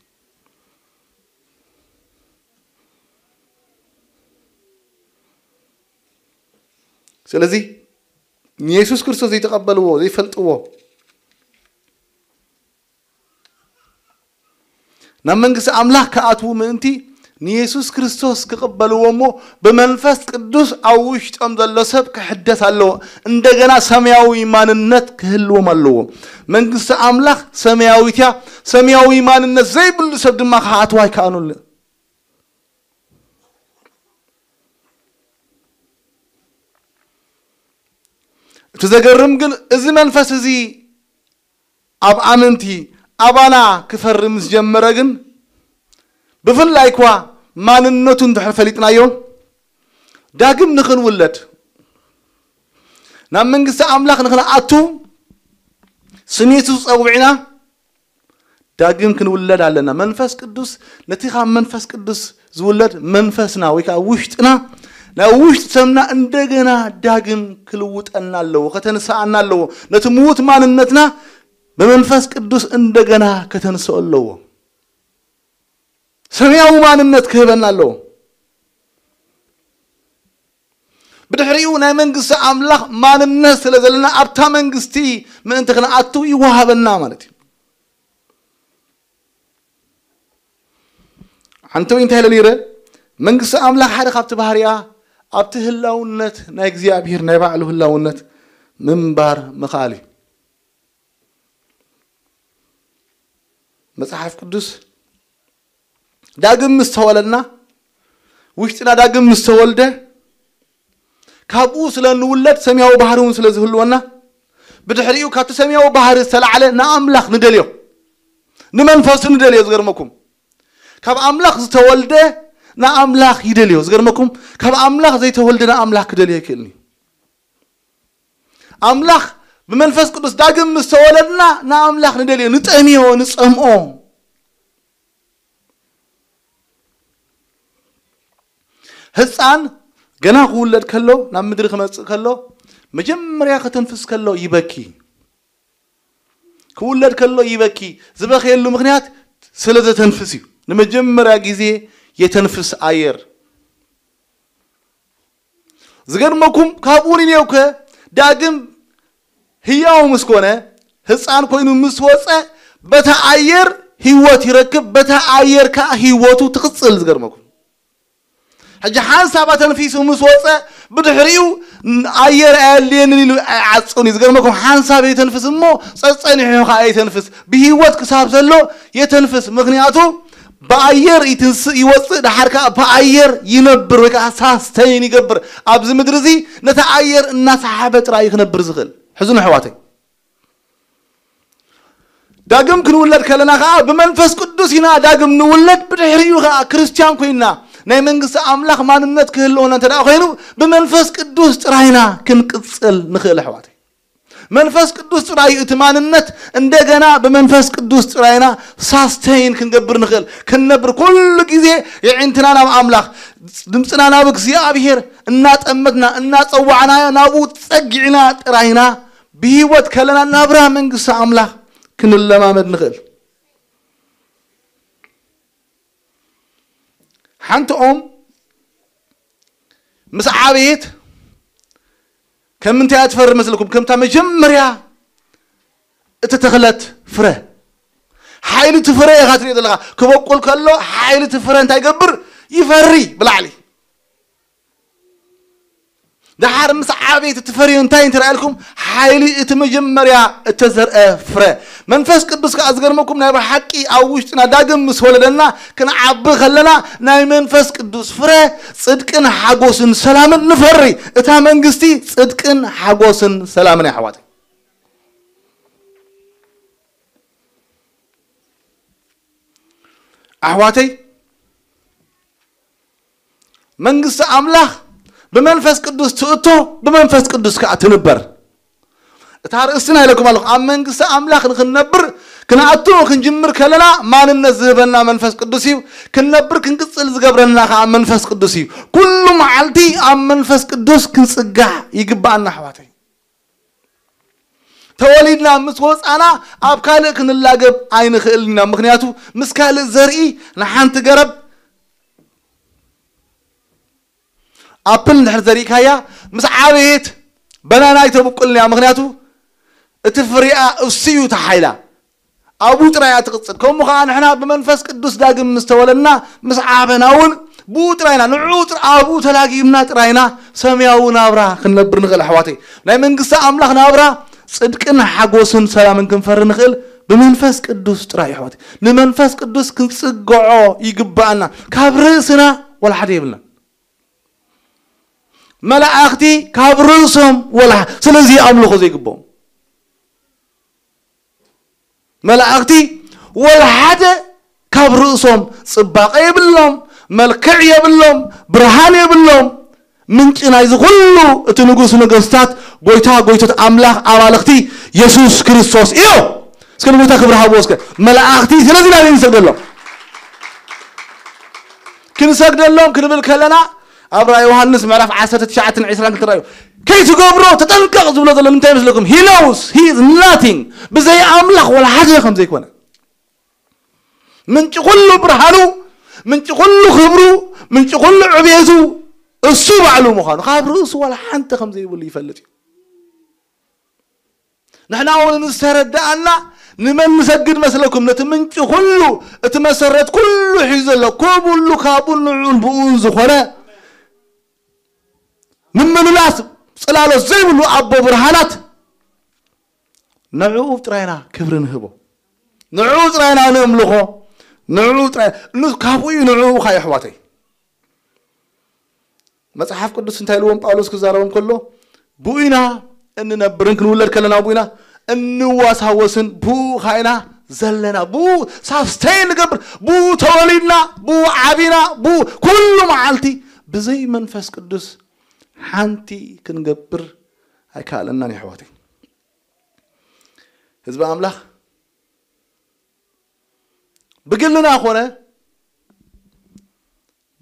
ስለዚ ንየሱስ ክርስቶስ ዘይተቐበልዎ፣ ዘይፈልጥዎ፣ ናብ መንግስቲ ኣምላኽ ክኣትዉ ምእንቲ ንየሱስ ክርስቶስ ክቕበልዎ እሞ ብመንፈስ ቅዱስ ኣብ ውሽጦም ዘሎ ሰብ ክሕደስ ኣለዎ። እንደገና ሰማያዊ ማንነት ክህልዎም ኣለዎ። መንግስቲ ኣምላኽ ሰማያዊት እያ። ሰማያዊ ማንነት ዘይብሉ ሰብ ድማ ክኣትዋ ኣይከኣኑሉ። እቲ ዘገርም ግን እዚ መንፈስ እዚ ኣብ ኣመንቲ ኣባና ክፈርም ምስ ጀመረ ግን፣ ብፍላይ እኳ ማንነቱ እንድሕር ፈሊጥናዮ፣ ዳግም ንኽንውለድ፣ ናብ መንግስቲ ኣምላኽ ንኽንኣቱ ስም የሱስ ጸዊዕና ዳግም ክንውለድ ኣለና። መንፈስ ቅዱስ፣ ነቲ ካብ መንፈስ ቅዱስ ዝውለድ መንፈስና ወይ ከዓ ውሽጥና፣ ናይ ውሽጢ ሰብና እንደገና ዳግም ክልውጠና ኣለዎ፣ ከተንስኣና ኣለዎ። ነቲ ምዉት ማንነትና ብመንፈስ ቅዱስ እንደገና ከተንስኦ ኣለዎ። ሰማያዊ ማንነት ክህበና ኣለዎ። ብድሕሪኡ ናይ መንግስቲ ኣምላኽ ማንነት ስለ ዘለና ኣብታ መንግስቲ ምእንቲ ክንኣቱ ይወሃበና ማለት እዩ። ሓንቲ ወይ እንታይ ኢለ ነይረ? መንግስቲ ኣምላኽ ሓደ ካብቲ ባህሪያ ኣብቲ ህላውነት ናይ እግዚኣብሔር ናይ ባዕሉ ህላውነት ምንባር ምኽኣል እዩ። መጽሓፍ ቅዱስ ዳግም ምስ ተወለድና፣ ውሽጥና ዳግም ምስ ተወልደ፣ ካብኡ ስለ እንውለድ ሰማያዊ ባህሪ እውን ስለ ዝህልወና፣ ብድሕሪኡ ካብቲ ሰማያዊ ባህሪ ዝተላዕለ ንኣምላኽ ንደልዮ፣ ንመንፈሱ ንደልዮ። ዝገርመኩም፣ ካብ ኣምላኽ ዝተወልደ ንኣምላኽ ይደልዮ። ዝገርመኩም፣ ካብ ኣምላኽ ዘይተወልደ ንኣምላኽ ክደልዮ ኣይክእልን እዩ። ኣምላኽ ብመንፈስ ቅዱስ ዳግም ምስ ተወለድና ንኣምላኽ ንደልዮ፣ ንጠምዮ፣ ንጸምኦ። ህፃን ገና ክውለድ ከሎ፣ ናብ ምድሪ ክመፅእ ከሎ፣ መጀመርያ ከተንፍስ ከሎ ይበኪ። ክውለድ ከሎ ይበኪ። ዝበኸየሉ ምኽንያት ስለ ዘተንፍስ እዩ። ንመጀመርያ ግዜ የተንፍስ ኣየር። ዝገርመኩም፣ ካብኡ ንኔውከ ዳግም ህያው ምስ ኮነ፣ ህፃን ኮይኑ ምስ ወፀ፣ በታ ኣየር ህይወት ይረክብ፣ በታ ኣየር ከዓ ህይወቱ ትቕፅል። ዝገርመኩም፣ ሕጂ ሓንሳብ ኣተንፊሱ ምስ ወፀ፣ ብድሕሪኡ ኣየር ኣየድልየንን ኢሉ ኣይዓፅን እዩ። ዝገርመኩም፣ ሓንሳብ የተንፍስ እሞ ጸጸኒሑ ከዓ የተንፍስ። ብህይወት ክሳብ ዘሎ የተንፍስ። ምኽንያቱ ብኣየር ይትንስእ ይወፅእ፣ ደሓር ከዓ ብኣየር ይነብር ወይ ከዓ ሳስተይን ይገብር። ኣብዚ ምድሪ እዚ ነቲ ኣየር እናሰሓበ ጥራይ እዩ ክነብር ዝኽእል። ሕዝኑ ኣሕዋተይ። ዳግም ክንውለድ ከለና ከዓ ብመንፈስ ቅዱስ ኢና ዳግም ንውለድ። ብድሕሪኡ ከዓ ክርስትያን ኮይንና ናይ መንግስቲ ኣምላኽ ማንነት ክህልወና እንተ ደኣ ኮይኑ፣ ብመንፈስ ቅዱስ ጥራይና ክንቅጽል ንኽእል ኣሕዋተይ። መንፈስ ቅዱስ ጥራይ እዩ እቲ ማንነት። እንደገና ብመንፈስ ቅዱስ ጥራይና ሳስተይን ክንገብር ንኽእል፣ ክንነብር። ኩሉ ግዜ የዒንትና ናብ ኣምላኽ፣ ድምፅና ናብ እግዚኣብሔር እናጠመትና እናጸዋዕናዮ፣ ናብኡ ጸጊዕና ጥራይና ብህይወት ከለና ናብራ መንግስቲ ኣምላኽ ክንለማመድ ንኽእል። ሓንቲ ኦም ምስ ዓበየት ከም ምንታይ እያ ትፈሪ መስልኩም? ከምታ መጀመርያ እተተኽለት ፍረ። ሓይሊ እቲ ፍረ ኢኻ ትሪኦ ዘለኻ። ክበቁል ከሎ ሓይሊ እቲ ፍረ እንታይ ይገብር? ይፈሪ ብላዕሊ። ደሓር ምስ ዓበየ እቲ ፍረ እንታይ እንትረኣየልኩም? ሓይሊ እቲ መጀመርያ እተዘርአ ፍረ። መንፈስ ቅዱስ ከኣ ዝገርመኩም ናይ ብሓቂ ኣብ ውሽጥና ዳግም ምስ ወለደና ክንዓቢ ከለና ናይ መንፈስ ቅዱስ ፍረ ጽድቅን ሓጎስን ሰላምን ንፈሪ። እታ መንግስቲ ጽድቅን ሓጎስን ሰላምን እያ ኣሕዋተይ። ኣሕዋተይ መንግስቲ ኣምላኽ ብመንፈስ ቅዱስ ትእቶ፣ ብመንፈስ ቅዱስ ከዓ ትንበር። እታ ርእስትና ኢለኩም ኣለኹ። ኣብ መንግስቲ ኣምላኽ ንክንነብር ክንኣቱ ክንጅምር ከለና ማንነት ዝህበና መንፈስ ቅዱስ እዩ። ክንነብር ክንቅጽል ዝገብረና ከዓ መንፈስ ቅዱስ እዩ። ኩሉ መዓልቲ ኣብ መንፈስ ቅዱስ ክንጽጋዕ ይግባኣና ኣሕዋተይ። ተወሊድና ምስ ወፃና ኣብ ካልእ ክንላገብ ኣይንኽእልን ኢና። ምኽንያቱ ምስ ካልእ ዘርኢ ንሓንቲ ገረብ ኣፕል እንድሕር ዘሪእካያ ምስ ዓበየት በናና ኣይተብቁልን እያ። ምኽንያቱ እቲ ፍሪኣ እሱ እዩ እቲ ሓይላ። ኣብኡ ጥራይ እያ ትቕጽል። ከምኡ ኸዓ ንሕና ብመንፈስ ቅዱስ ዳግም ምስ ተወለድና፣ ምስ ዓበና እውን ብኡ ጥራይና፣ ንዕኡ ጥራ-፣ ኣብኡ ተላጊብና ጥራይና ሰማያዊ ናብራ ክንነብር ንኽእል ኣሕዋተይ። ናይ መንግስቲ ኣምላኽ ናብራ ጽድቅን ሓጎስን ሰላምን ክንፈሪ ንኽእል ብመንፈስ ቅዱስ ጥራይ ኣሕዋተይ። ንመንፈስ ቅዱስ ክንጽግዖ ይግብኣና። ካብ ርእስና ወላ ሓደ የብልና። መላእኽቲ ካብ ርእሶም ወላ፣ ስለዚ ኣምልኾ ዘይግብኦም። መላእኽቲ ወላ ሓደ ካብ ርእሶም ጽባቐ የብሎም፣ መልክዕ የብሎም፣ ብርሃን የብሎም። ምንጪ ናይዚ ኩሉ እቲ ንጉስ ነገስታት፣ ጎይታ ጎይቶት፣ ኣምላኽ ኣማልኽቲ የሱስ ክርስቶስ እዩ። እስከ ንጎይታ ክብሪ ሃብዎ እስከ። መላእኽቲ ስለዚ ኢና ንሰግደሎም። ክንሰግደሎም ክንብል ከለና ኣብ ራእይ ዮሃንስ ምዕራፍ ዓሰርተ ትሽዓተ ዕስራን ክልተን ራእዩ ከይትገብሮ ተጠንቀቕ ዝብሎ ዘሎ እንታይ ይመስለኩም? He knows, he is nothing። ብዘይ ኣምላኽ ወላ ሓደ ከም ዘይኮነ፣ ምንጪ ኩሉ ብርሃኑ፣ ምንጪ ኩሉ ክብሩ፣ ምንጪ ኩሉ ዕቤቱ እሱ ባዕሉ ምዃኑ፣ ካብ ርእሱ ወላ ሓንቲ ከም ዘይብሉ ይፈልጥ እዩ። ንሕና እውን ምስ ተረዳኣና ንመን ንሰግድ መስለኩም? ነቲ ምንጪ ኩሉ፣ እቲ መሰረት ኩሉ ሒዙ ዘሎ፣ ኩሉ ካብኡ ንዑን ብኡን ዝኾነ፣ ምምልላስ ጽላሎት ዘይብሉ ኣቦ ብርሃናት፣ ንዕኡ ጥራይና ክብሪ ንህቦ። ንዕኡ ጥራይና ነምልኾ። ንዕኡ ጥራይ፣ ን-፣ ካብኡ እዩ፣ ንዕኡ ኸዓ የሕዋተይ። መጽሓፍ ቅዱስ እንታይ ኢልዎም ጳውሎስ ክዛረቦም ከሎ፣ ብኡ ኢና እንነብርን ክንውለድ ከለና ብኡ ኢና እንዋሳወስን፣ ብኡ ኸዓ ኢና ዘለና፣ ብኡ ሳስቴን ንገብር፣ ብኡ ተወሊድና፣ ብኡ ዓቢና፣ ብኡ ኩሉ መዓልቲ። ብዘይ መንፈስ ቅዱስ ሓንቲ ክንገብር ኣይከኣለናን የሕዋተይ። ህዝቢ ኣምላኽ ብግልና ኮነ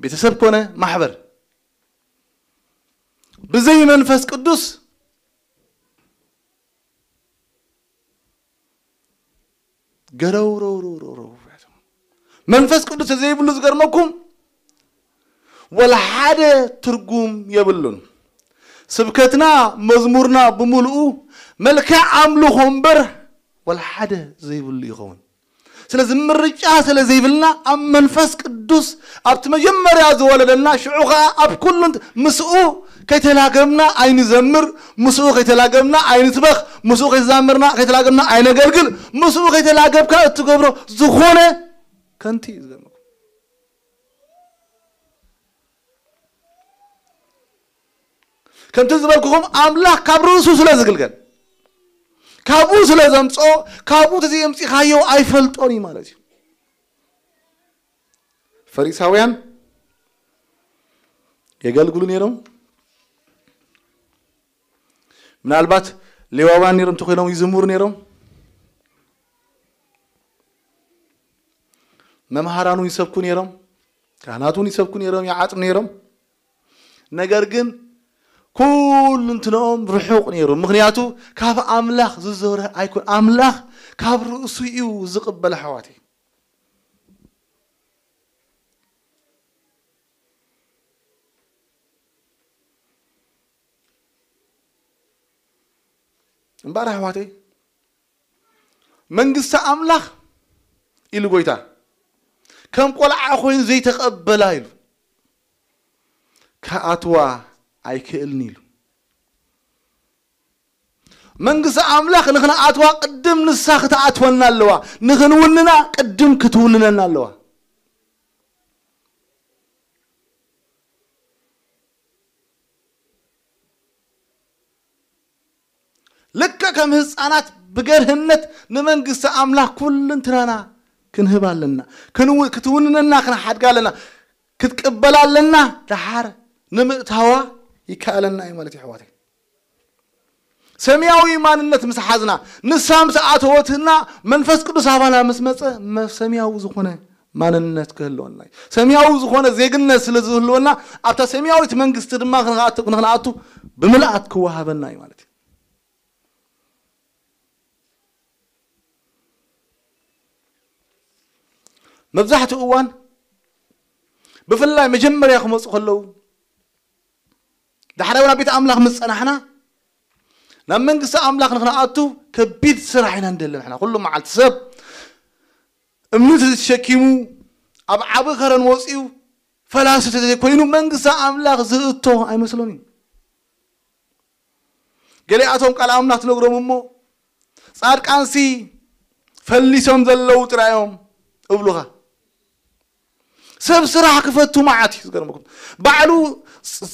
ቤተሰብ ኮነ ማሕበር ብዘይ መንፈስ ቅዱስ ገረውረውረውረው። መንፈስ ቅዱስ ዘይብሉ ዝገርመኩም ወላ ሓደ ትርጉም የብሉን። ስብከትና መዝሙርና ብምልኡ መልክዕ ኣምልኾ እምበር ወላ ሓደ ዘይብሉ ይኸውን። ስለዚ ምርጫ ስለ ዘይብልና ኣብ መንፈስ ቅዱስ ኣብቲ መጀመርያ ዝወለደና ሽዑ ኸዓ ኣብ ኩሉ እንት-፣ ምስኡ ከይተላገብና ኣይንዘምር፣ ምስኡ ከይተላገብና ኣይንትበኽ፣ ምስኡ ከይተዛመርና ከይተላገብና ኣይነገልግል፣ ምስኡ ከይተላገብካ እትገብሮ ዝኾነ ከንቲ እዩ ዝገርመኩም። ከምቲ ዝበልኩኹም ኣምላኽ ካብ ርእሱ ስለ ዝግልገል፣ ካብኡ ስለ ዘምጽኦ፣ ካብኡ ተዘየምጺኻዮ ኣይፈልጦን እዩ ማለት እዩ። ፈሪሳውያን የገልግሉ ነይሮም። ምናልባት ሌዋውያን ነይሮም እንተኾይኖም ይዝምሩ ነይሮም። መምሃራን እውን ይሰብኩ ነይሮም። ካህናት እውን ይሰብኩ ነይሮም፣ ይዓጥኑ ነይሮም። ነገር ግን ኩሉ እንትንኦም ርሑቕ ነይሩ። ምኽንያቱ ካብ ኣምላኽ ዝዞረ ኣይኮን። ኣምላኽ ካብ ርእሱ እዩ ዝቕበል ኣሕዋተይ። እምበኣር ኣሕዋተይ መንግስቲ ኣምላኽ ኢሉ ጎይታ ከም ቆልዓ ኮይኑ ዘይተቐበላ ኢሉ ክኣትዋ ኣይክእልን ኢሉ። መንግስቲ ኣምላኽ ንኽንኣትዋ ቅድም ንሳ ክትኣትወና ኣለዋ። ንኽንውንና ቅድም ክትውንነና ኣለዋ። ልክዕ ከም ህፃናት ብገርህነት ንመንግስቲ ኣምላኽ ኩልንትናና ክንህብ ኣለና። ክንው-፣ ክትውንነና ክንሓድጋ ኣለና። ክትቅበላ ኣለና። ደሓር ንምእታዋ ይከኣለና እዩ ማለት እዩ ኣሕዋተይ። ሰማያዊ ማንነት ምስ ሓዝና፣ ንሳ ምስ ኣተወትና፣ መንፈስ ቅዱስ ኣባና ምስ መጸ፣ መ-፣ ሰማያዊ ዝኾነ ማንነት ክህልወና እዩ። ሰማያዊ ዝኾነ ዜግነት ስለ ዝህልወና፣ ኣብታ ሰማያዊት መንግስቲ ድማ ክንኣቱ፣ ንኽንኣቱ ብምልኣት ክወሃበና እዩ ማለት እዩ። መብዛሕትኡ እዋን፣ ብፍላይ መጀመርያ ክመጹ ከለዉ፣ ዳሕራይ እውን ኣብ ቤት ኣምላኽ ምስ ጸናሕና፣ ናብ መንግስቲ ኣምላኽ ንኽንኣቱ ከቢድ ስራሕ ኢና ንደሊ ንሕና። ኩሉ መዓልቲ ሰብ እምኒ ተሸኪሙ ኣብ ዓቢ ከረን ወፂኡ ፈላሲ ተዘይኮይኑ መንግስቲ ኣምላኽ ዝእቶ ኣይመስሎን እዩ። ገሊኣቶም ቃል ኣምላኽ ትነግሮም እሞ ጻድቃንሲ ፈሊሶም ዘለዉ ጥራዮም እብሉኻ። ሰብ ስራሕ ክፈቱ መዓት እዩ ዝገርመኩም። ባዕሉ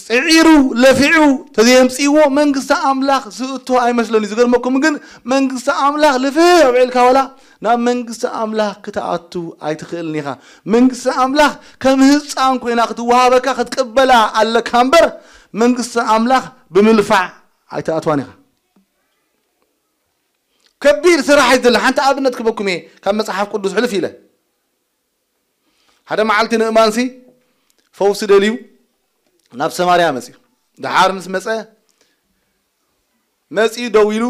ጽዒሩ ለፊዑ ተዘየምጽእዎ መንግስቲ ኣምላኽ ዝእቶ ኣይመስለኒ። ዝገርመኩም ግን መንግስቲ ኣምላኽ ልፍዕ ኣውዒልካ ዋላ ናብ መንግስቲ ኣምላኽ ክትኣቱ ኣይትኽእልን ኢኻ። መንግስቲ ኣምላኽ ከም ህፃን ኮይና ክትወሃበካ ክትቅበላ ኣለካ እምበር መንግስቲ ኣምላኽ ብምልፋዕ ኣይትኣትዋን ኢኻ። ከቢድ ስራሕ እዩ ዘሎ። ሓንቲ ኣብነት ክበኩም እየ ካብ መጽሓፍ ቅዱስ ሕልፍ ኢለ። ሓደ መዓልቲ ንእማንሲ ፈውሲ ደልዩ ናብ ሰማርያ መፅዩ። ደሓር ምስ መፀ መፅዩ ደው ኢሉ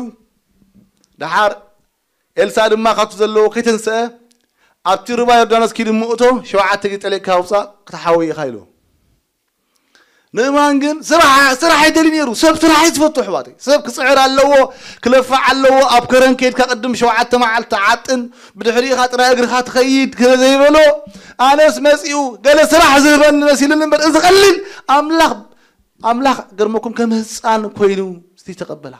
ደሓር ኤልሳ ድማ ካብቲ ዘለዎ ከይተንስአ ኣብቲ ሩባ ዮርዳኖስ ኪድ ምእቶ ሸውዓተ ግዜ ጠሊቕካ ውፃእ ክትሓዊ ኢኻ ኢሉ። ንእማን ግን ስራሕ ስራሕ ኣይደሊ ነይሩ። ሰብ ስራሕ እዩ ዝፈቱ ኣሕዋተይ። ሰብ ክፅዕር ኣለዎ፣ ክለፋዕ ኣለዎ። ኣብ ከረን ከይድካ ቅድም ሸውዓተ መዓልቲ ዓጥን ብድሕሪኻ ጥራይ እግርኻ ትኸይድ ስለ ዘይበሎ ኣነስ መፂኡ ገለ ስራሕ ዝህበኒ መሲሉኒ እምበር እዚ ቀሊል ኣምላኽ ኣምላኽ ገርመኩም ከም ህፃን ኮይኑ ዝተቐበላ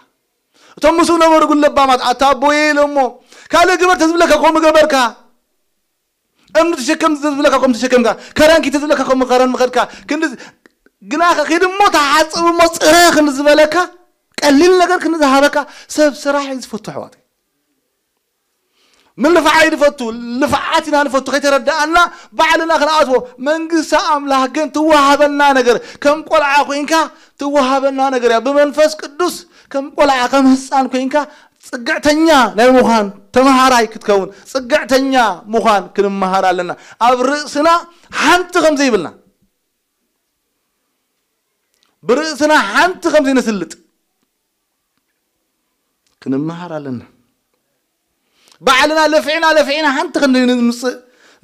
እቶም ምስኡ ነበሩ ግን ለባማት ኣታ ኣቦየ ኢሎሞ ካልእ ግበር ተዝብለካ ከምኡ ገበርካ እምኒ ተሸከም ዝብለካ ከም ተሸከምካ ከረን ኪድ ዝብለካ ከም ከረን ምኸድካ ክንዲ ግና ኺድ እሞ ተሓጽብ እሞ ጽረ ክንዲ ዝበለካ ቀሊል ነገር ክንዲ ዝሃበካ ሰብ ስራሕ እዩ ዝፈቱ ኣሕዋተይ። ምልፋዕ እዩ ዝፈቱ። ልፍዓት ኢና ንፈቱ ከይተረዳኣና ባዕልና ክንኣትዎ መንግስቲ ኣምላኽ ግን ትወሃበና ነገር ከም ቆልዓ ኮይንካ ትወሃበና ነገር እያ ብመንፈስ ቅዱስ ከም ቆልዓ ከም ህፃን ኮይንካ ጽግዕተኛ ናይ ምዃን ተምሃራይ ክትከውን ጽግዕተኛ ምዃን ክንመሃር ኣለና። ኣብ ርእስና ሓንቲ ከም ዘይብልና ብርእስና ሓንቲ ከም ዘይነስልጥ ክንመሃር ኣለና። ባዕልና ለፊዕና ለፊዕና ሓንቲ ከም ዘይንምፅእ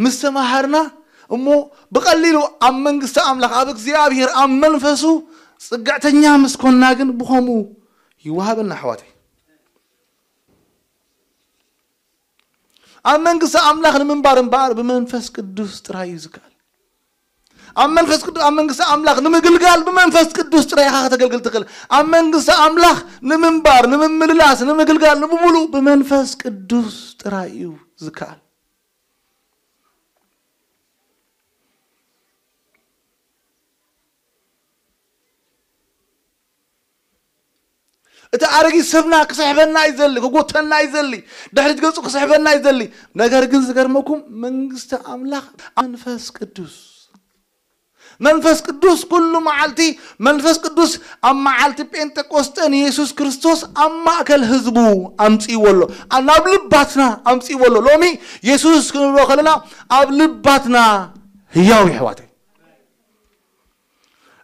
ምስ ተምሃርና እሞ ብቐሊሉ ኣብ መንግስቲ ኣምላኽ ኣብ እግዚኣብሔር ኣብ መንፈሱ ጽግዕተኛ ምስ ኮንና ግን ብኸምኡ ይወሃበና ኣሕዋተይ። ኣብ መንግስቲ ኣምላኽ ንምንባር እምበኣር ብመንፈስ ቅዱስ ጥራይ እዩ ዝከኣል። ኣብ መንፈስ ቅዱስ ኣብ መንግስቲ ኣምላኽ ንምግልጋል ብመንፈስ ቅዱስ ጥራይ ኢኻ ከተገልግል ትኽእል። ኣብ መንግስቲ ኣምላኽ ንምንባር ንምምልላስ ንምግልጋል ንምሙሉ ብመንፈስ ቅዱስ ጥራይ እዩ ዝከኣል። እቲ ኣረጊት ሰብና ክስሕበና እዩ ዘሊ፣ ክጎተና እዩ ዘሊ፣ ድሕሪት ገጹ ክስሕበና እዩ ዘሊ። ነገር ግን ዝገርመኩም መንግስቲ ኣምላኽ መንፈስ ቅዱስ መንፈስ ቅዱስ ኩሉ መዓልቲ መንፈስ ቅዱስ ኣብ መዓልቲ ጴንጠቆስጠ ንየሱስ ክርስቶስ ኣብ ማእከል ህዝቡ ኣምፅእዎ ኣሎ። ናብ ልባትና ኣምፅእዎ ኣሎ። ሎሚ የሱስ ክንብሎ ከለና ኣብ ልባትና ህያው ይሕዋተይ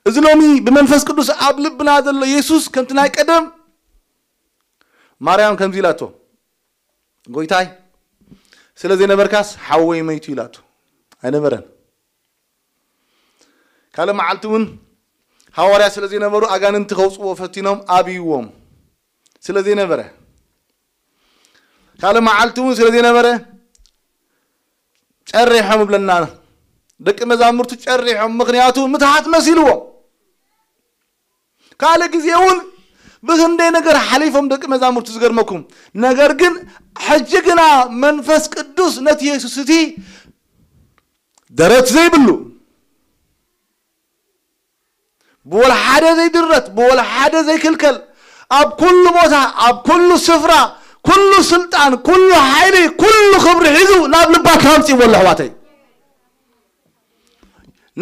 እዚ ሎሚ ብመንፈስ ቅዱስ ኣብ ልብና ዘሎ የሱስ ከምቲ ናይ ቀደም ማርያም ከምዚ ኢላቶ ጎይታይ ስለ ዘይነበርካስ ሓወይ መይቱ ኢላቶ ኣይነበረን ካልእ መዓልቲ እውን ሃዋርያ ስለ ዘይነበሩ ኣጋንንቲ ከውፅዎ ፈቲኖም ኣብይዎም ስለ ዘይነበረ ካልእ መዓልቲ እውን ስለ ዘይነበረ ጨሪሖም እብለና ደቂ መዛሙርቱ ጨሪሖም ምክንያቱ ምትሃት መሲልዎም ካልእ ግዜ እውን ብክንደይ ነገር ሓሊፎም ደቂ መዛሙርቱ ዝገርመኩም ነገር ግን ሕጂ ግና መንፈስ ቅዱስ ነቲ የሱስ እቲ ደረት ዘይብሉ ብወላ ሓደ ዘይድረት ብወላ ሓደ ዘይክልከል ኣብ ኩሉ ቦታ ኣብ ኩሉ ስፍራ ኩሉ ስልጣን ኩሉ ሓይሊ ኩሉ ክብሪ ሒዙ ናብ ልባትና ኣምፅእዎ ኣሎ ኣሕዋተይ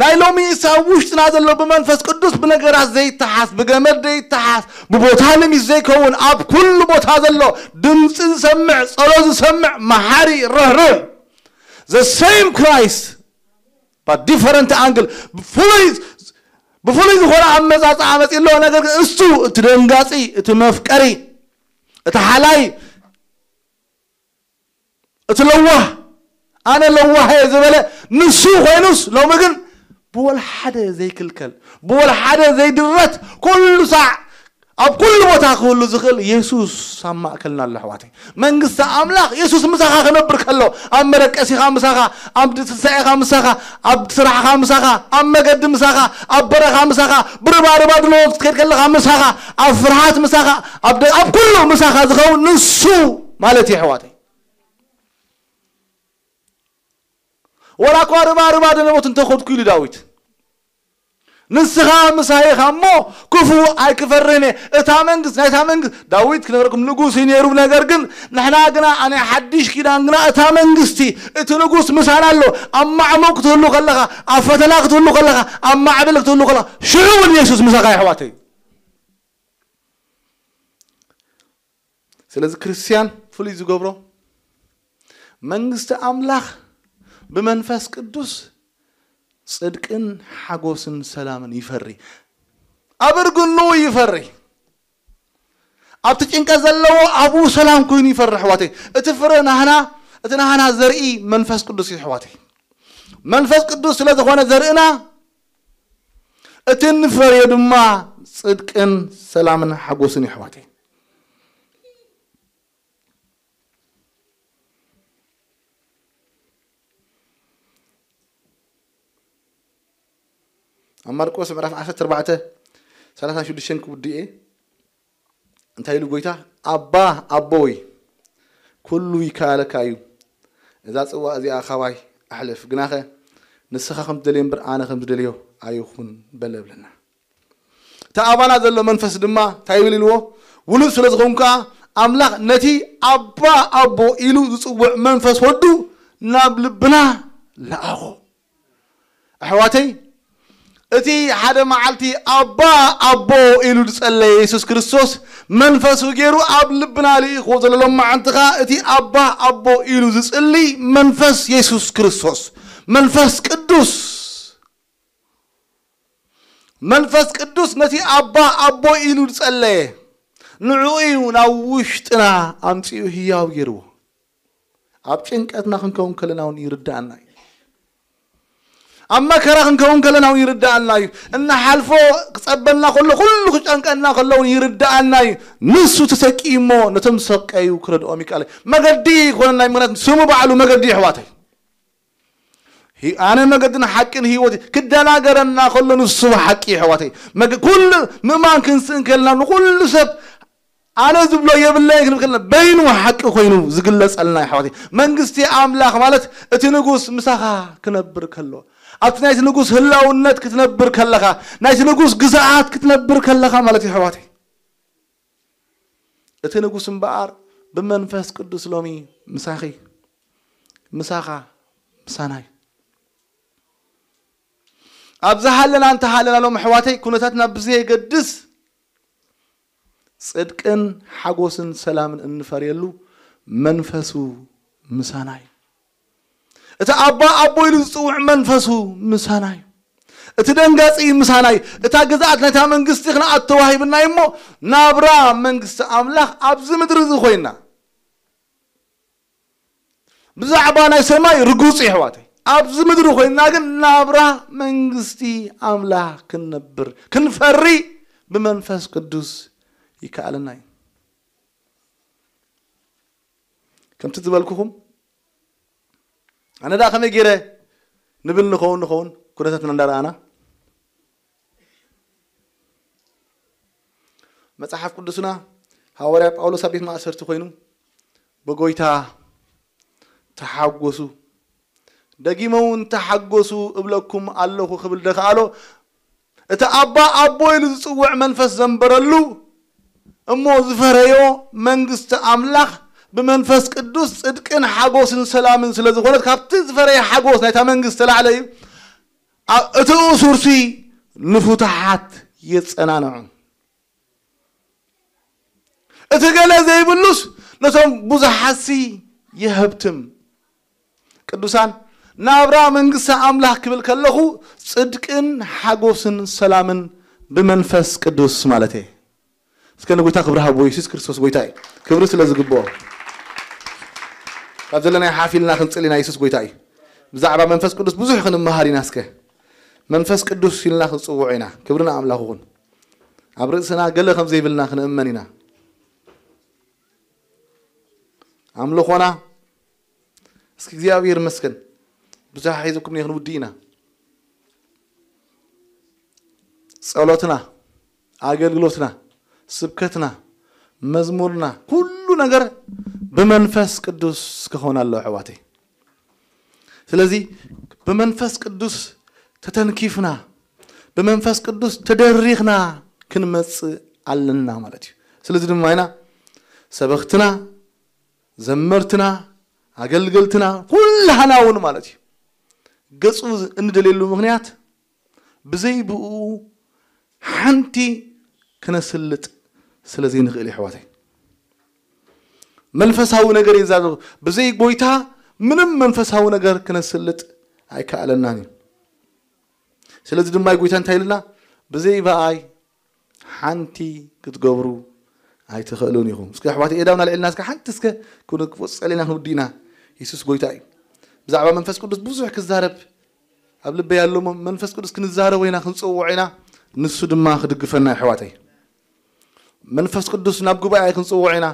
ናይ ሎሚ ሳብ ውሽጥና ዘሎ ብመንፈስ ቅዱስ ብነገራት ዘይተሓስ ብገመድ ዘይተሓስ ብቦታ ልሚስ ዘይከውን ኣብ ኩሉ ቦታ ዘሎ ድምፂ ዝሰምዕ ፀሎ ዝሰምዕ መሓሪ ርሕርሕ the same Christ but different angle ብፍሉይ ዝኾነ ኣመፃፅኣ መፂ ኣሎ ነገር ግን እሱ እቲ ደንጋፂ እቲ መፍቀሪ እቲ ሓላይ እቲ ለዋህ ኣነ ለዋህ እየ ዝበለ ንሱ ኮይኑስ ሎሚ ግን ብወል ሓደ ዘይክልከል ብወል ሓደ ዘይድረት ኩሉ ሳዕ ኣብ ኩሉ ቦታ ክህሉ ዝኽእል የሱስ ኣብ ማእከልና ኣሎ ኣሕዋተይ። መንግስቲ ኣምላኽ የሱስ ምሳኻ ክነብር ከሎ፣ ኣብ መደቀሲኻ ምሳኻ፣ ኣብ ትንሳኤኻ ምሳኻ፣ ኣብ ስራሕኻ ምሳኻ፣ ኣብ መገዲ ምሳኻ፣ ኣብ በረኻ ምሳኻ፣ ብርባርባ ድለዎ ክትከድ ከለኻ ምሳኻ፣ ኣብ ፍርሃት ምሳኻ፣ ኣብ ደ-፣ ኣብ ኩሉ ምሳኻ ዝኸውን ንሱ ማለት እዩ ኣሕዋተይ። ወላ እኳ ርባርባ ደነቦት እንተኸድኩ ኢሉ ዳዊት፣ ንስኻ ምሳይ ኢኻ እሞ ክፉእ ኣይክፈርህን እየ። እታ መንግስቲ፣ ናይታ መንግስቲ፣ ዳዊት ክነግረኩም ንጉስ እዩ ነይሩ። ነገር ግን ንሕና ግና ናይ ሓድሽ ኪዳን ግና እታ መንግስቲ፣ እቲ ንጉስ ምሳና ኣሎ። ኣብ ማዕሙቕ ክትህሉ ከለኻ፣ ኣብ ፈተና ክትህሉ ከለኻ፣ ኣብ ማዕበል ክትህሉ ከለኻ፣ ሽዑ እውን የሱስ ምሳኻ የሕዋተይ። ስለዚ ክርስትያን ፍሉይ ዝገብሮ መንግስቲ ኣምላኽ ብመንፈስ ቅዱስ ጽድቅን ሓጎስን ሰላምን ይፈሪ። ኣብ እርግኑ ይፈሪ። ኣብቲ ጭንቀት ዘለዎ ኣብኡ ሰላም ኮይኑ ይፈሪ ኣሕዋተይ። እቲ ፍረ ናህና፣ እቲ ናህና ዘርኢ መንፈስ ቅዱስ እዩ ኣሕዋተይ። መንፈስ ቅዱስ ስለ ዝኾነ ዘርእና፣ እቲ እንፈርዮ ድማ ጽድቅን ሰላምን ሓጎስን እዩ ኣሕዋተይ። ኣብ ማርቆስ ምዕራፍ ዓሰርተ ኣርባዕተ ሰላሳ ሽዱሽተ ክውድእ እየ። እንታይ ኢሉ ጎይታ? ኣባ ኣቦይ፣ ኩሉ ይከኣለካ እዩ። እዛ ጽዋ እዚኣ ካባይ ኣሕልፍ፣ ግናኸ ንስኻ ከም ትደልዮ እምበር ኣነ ከም ዝደልዮ ኣይኹን በለ ብለና። እቲ ኣባና ዘሎ መንፈስ ድማ እንታይ ይብል ኢልዎ? ውሉድ ስለ ዝኾንኩ ከኣ ኣምላኽ ነቲ ኣባ ኣቦ ኢሉ ዝጽውዕ መንፈስ ወዱ ናብ ልብና ለኣኾ። ኣሕዋተይ፣ እቲ ሓደ መዓልቲ ኣባ ኣቦ ኢሉ ዝጸለየ የሱስ ክርስቶስ መንፈሱ ገይሩ ኣብ ልብና ልኢኽዎ ዘሎ ሎማዓንቲ ኸኣ እቲ ኣባ ኣቦ ኢሉ ዝጽሊ መንፈስ የሱስ ክርስቶስ መንፈስ ቅዱስ መንፈስ ቅዱስ ነቲ ኣባ ኣቦ ኢሉ ዝጸለየ ንዕኡ እዩ ናብ ውሽጥና ኣምጺኡ ህያው ገይርዎ። ኣብ ጭንቀትና ክንከውን ከለና እውን ይርዳኣና እዩ። ኣብ መከራ ክንከውን ከለና እውን ይርዳኣና እዩ። እናሓልፎ ክጸበና ከሎ ኩሉ ክጨንቀና ከሎ እውን ይርዳኣና እዩ። ንሱ ተሰቂሞ ነቶም ዝሰቀዩ ክረድኦም ይቃለ መገዲ ይኾነና እዩ። ምክንያቱ ስሙ ባዕሉ መገዲ እዩ ኣሕዋተይ። ሂ-፣ ኣነ መገድን ሓቅን ህይወት ክደናገረና ከሎ ንሱ ሓቂ ኣሕዋተይ። መገ-፣ ኩሉ ምእማን ክንስእን ከልና ንኩሉ ሰብ ኣነ ዝብሎ የብለይ ክንብል ከለና በይኑ ሓቂ ኮይኑ ዝግለጸልና ኣሕዋተይ። መንግስቲ ኣምላኽ ማለት እቲ ንጉስ ምሳኻ ክነብር ከሎ፣ ኣብቲ ናይቲ ንጉስ ህላውነት ክትነብር ከለኻ፣ ናይቲ ንጉስ ግዛኣት ክትነብር ከለኻ ማለት እዩ ኣሕዋተይ። እቲ ንጉስ እምበኣር ብመንፈስ ቅዱስ ሎሚ ምሳኺ፣ ምሳኻ፣ ምሳናይ። ኣብዚ ሃለና እንተሃለና ሎም ኣሕዋተይ ኩነታትና ብዘየገድስ ጽድቅን ሓጎስን ሰላምን እንፈርየሉ መንፈሱ ምሳናይ። እቲ ኣባ ኣቦ ኢሉ ዝጽውዕ መንፈሱ ምሳናይ። እቲ ደንጋጺ ምሳናይ። እታ ግዝኣት ናይታ መንግስቲ ክንኣት ተዋሂብናይ እሞ ናብራ መንግስቲ ኣምላኽ ኣብዚ ምድሪ እዚ ኮይና። ብዛዕባ ናይ ሰማይ ርጉጽ እዩ ኣሕዋተይ። ኣብዚ ምድሪ ኮይና ግን ናብራ መንግስቲ ኣምላኽ ክንነብር፣ ክንፈሪ ብመንፈስ ቅዱስ ይከኣለና እዩ። ከምቲ ዝበልኩኹም ኣነ ደኣ ከመይ ገይረ ንብል ንኸውን ንኸውን ኩነታትና እንዳረኣና መጽሓፍ ቅዱስና ሃዋርያ ጳውሎስ ኣብ ቤት ማእሰርቲ ኮይኑ ብጎይታ ተሓጎሱ፣ ደጊመ እውን ተሓጎሱ እብለኩም ኣለኹ ክብል ደኸኣሎ እቲ ኣባ ኣቦ ኢሉ ዝጽውዕ መንፈስ ዘንበረሉ እሞ ዝፈረዮ መንግስቲ ኣምላኽ ብመንፈስ ቅዱስ ጽድቅን ሓጎስን ሰላምን ስለ ዝኾነት ካብቲ ዝፈረየ ሓጎስ ናይታ መንግስቲ ተላዕለ እዩ። ኣ-፣ እቲ እሱርሲ ንፍቱሓት የጸናንዑ። እቲ ገለ ዘይብሉስ ነቶም ብዙሓትሲ የህብትም። ቅዱሳን ናብራ መንግስቲ ኣምላኽ ክብል ከለኹ ጽድቅን ሓጎስን ሰላምን ብመንፈስ ቅዱስ ማለት እየ። እስከ ንጎይታ ክብሪ ሃብዎ። የሱስ ክርስቶስ ጎይታ እዩ። ክብሪ ስለ ዝግብኦ ካብ ዘለናይ ሓፍ ኢልና ክንጽል ኢና። የሱስ ጎይታ እዩ። ብዛዕባ መንፈስ ቅዱስ ብዙሕ ክንመሃር ኢና። እስከ መንፈስ ቅዱስ ኢልና ክንጽውዖ ኢና። ክብሪ ንኣምላኽ ይኹን። ኣብ ርእስና ገለ ከም ዘይብልና ክንእመን ኢና። ኣምልኾና እስኪ እግዚኣብሔር ይመስገን ብዙሕ ሒዝኩም ክንውዲ ኢና። ጸሎትና፣ ኣገልግሎትና፣ ስብከትና፣ መዝሙርና፣ ኩሉ ነገር ብመንፈስ ቅዱስ ክኾን ኣለዎ ኣሕዋተይ። ስለዚ ብመንፈስ ቅዱስ ተተንኪፍና፣ ብመንፈስ ቅዱስ ተደሪኽና ክንመጽእ ኣለና ማለት እዩ። ስለዚ ድማ ኢና ሰበኽትና፣ ዘመርትና፣ ኣገልገልትና፣ ኩላህና እውን ማለት እዩ ገጹ እንደልየሉ ምኽንያት ብዘይ ብኡ ሓንቲ ክነስልጥ ስለ ዘይንኽእል እዩ ኣሕዋተይ። መንፈሳዊ ነገር እዩ ዛዘ ብዘይ ጎይታ ምንም መንፈሳዊ ነገር ክነስልጥ ኣይከኣለናን እዩ። ስለዚ ድማ ጎይታ እንታይ ኢልና? ብዘይ ብኣይ ሓንቲ ክትገብሩ ኣይትኽእሉን ኢኹም። እስከ ኣሕዋተይ ኤዳውና ልዕልና እስከ ሓንቲ እስከ ክንቆጸል ኢና ክንውዲ ኢና። የሱስ ጎይታ እዩ። ብዛዕባ መንፈስ ቅዱስ ብዙሕ ክዛረብ ኣብ ልበይ ኣሎ እሞ መንፈስ ቅዱስ ክንዛረቦ ኢና ክንጽውዖ ኢና። ንሱ ድማ ክድግፈና ኣሕዋተይ። መንፈስ ቅዱስ ናብ ጉባኤ ክንጽውዖ ኢና፣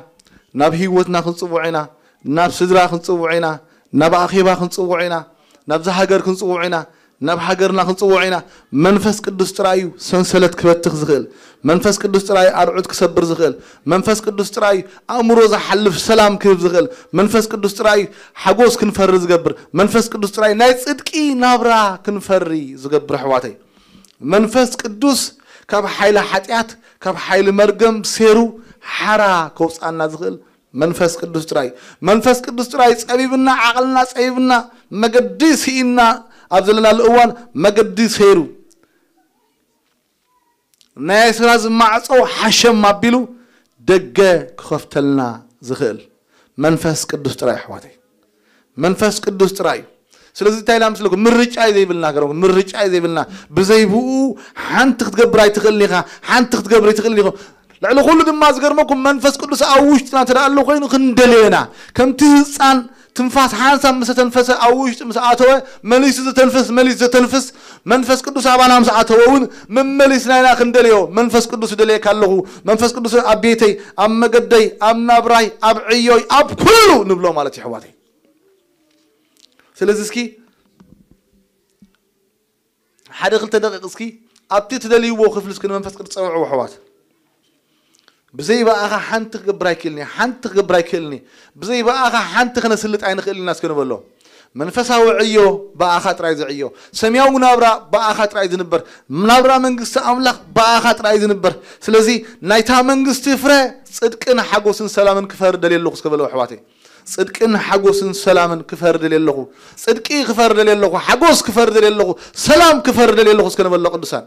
ናብ ህይወትና ክንጽውዖ ኢና፣ ናብ ስድራ ክንጽውዖ ኢና፣ ናብ ኣኼባ ክንጽውዖ ኢና፣ ናብዛ ሃገር ክንጽውዖ ኢና፣ ናብ ሃገርና ክንጽውዖ ኢና። መንፈስ ቅዱስ ጥራይ እዩ ሰንሰለት ክበትኽ ዝኽእል። መንፈስ ቅዱስ ጥራይ ኣርዑት ክሰብር ዝኽእል። መንፈስ ቅዱስ ጥራይ ኣእምሮ ዝሓልፍ ሰላም ክህብ ዝኽእል። መንፈስ ቅዱስ ጥራይ ሓጎስ ክንፈሪ ዝገብር። መንፈስ ቅዱስ ጥራይ ናይ ጽድቂ ናብራ ክንፈሪ ዝገብር ኣሕዋተይ። መንፈስ ቅዱስ ካብ ሓይሊ ሓጢኣት፣ ካብ ሓይሊ መርገም ሴሩ ሓራ ከውፅኣና ዝኽእል መንፈስ ቅዱስ ጥራይ። መንፈስ ቅዱስ ጥራይ ጸቢብና፣ ዓቕልና ጸቢብና፣ መገዲ ስኢና ኣብ ዘለናሉ እዋን መገዲ ሰይሩ ናይ ኣስራዚ ማዕጾ ሓሸም ኣቢሉ ደገ ክኸፍተልና ዝኽእል መንፈስ ቅዱስ ጥራይ ኣሕዋተይ። መንፈስ ቅዱስ ጥራይ እዩ። ስለዚ እንታይ ኢልና ምስለኩም ምርጫ እዩ ዘይብልና፣ ገርም ምርጫ እዩ ዘይብልና። ብዘይ ብኡ ሓንቲ ክትገብር ኣይትኽእልን ኢኻ፣ ሓንቲ ክትገብር ኣይትኽእልን ኢኹም። ልዕሊ ኩሉ ድማ ዝገርመኩም መንፈስ ቅዱስ ኣብ ውሽጥና እንተ ደኣ ኣሎ ኮይኑ ክንደልዮ ኢና። ከምቲ ህፃን ትንፋስ ሓንሳብ ምስ ተንፈሰ ኣብ ውሽጢ ምስ ኣተወ መሊሱ ዘተንፍስ፣ መሊሱ ዘተንፍስ መንፈስ ቅዱስ ኣባና ምስ ኣተወ እውን መመሊስና ኢና ክንደልዮ። መንፈስ ቅዱስ እደልየካ ኣለኹ፣ መንፈስ ቅዱስ ኣብ ቤተይ፣ ኣብ መገደይ፣ ኣብ ናብራይ፣ ኣብ ዕዮይ፣ ኣብ ኩሉ ንብሎ ማለት እዩ ኣሕዋተይ። ስለዚ እስኪ ሓደ ክልተ ደቂቕ እስኪ ኣብቲ ትደልይዎ ክፍሊ እስኪ ንመንፈስ ቅዱስ ጸውዕዎ ኣሕዋት። ብዘይ ብኣኻ ሓንቲ ክገብር ኣይክእልን እየ፣ ሓንቲ ክገብር ኣይክእልን እየ። ብዘይ ብኣኻ ሓንቲ ክነስልጥ ኣይንኽእልን ኢና እስኪ ንበሎ። መንፈሳዊ ዕዮ ብኣኻ ጥራይ ዝዕዮ፣ ሰማያዊ ናብራ ብኣኻ ጥራይ ዝንበር፣ ናብራ መንግስቲ ኣምላኽ ብኣኻ ጥራይ ዝንበር። ስለዚ ናይታ መንግስቲ ፍረ ጽድቅን ሓጎስን ሰላምን ክፈሪ ደልየ ኣለኹ እስከ በሎ ኣሕዋተይ። ጽድቅን ሓጎስን ሰላምን ክፈሪ ደልየ ኣለኹ። ጽድቂ ክፈሪ ደልየ ኣለኹ። ሓጎስ ክፈሪ ደልየ ኣለኹ። ሰላም ክፈሪ ደልየ ኣለኹ እስከ ንበሎ ቅዱሳን።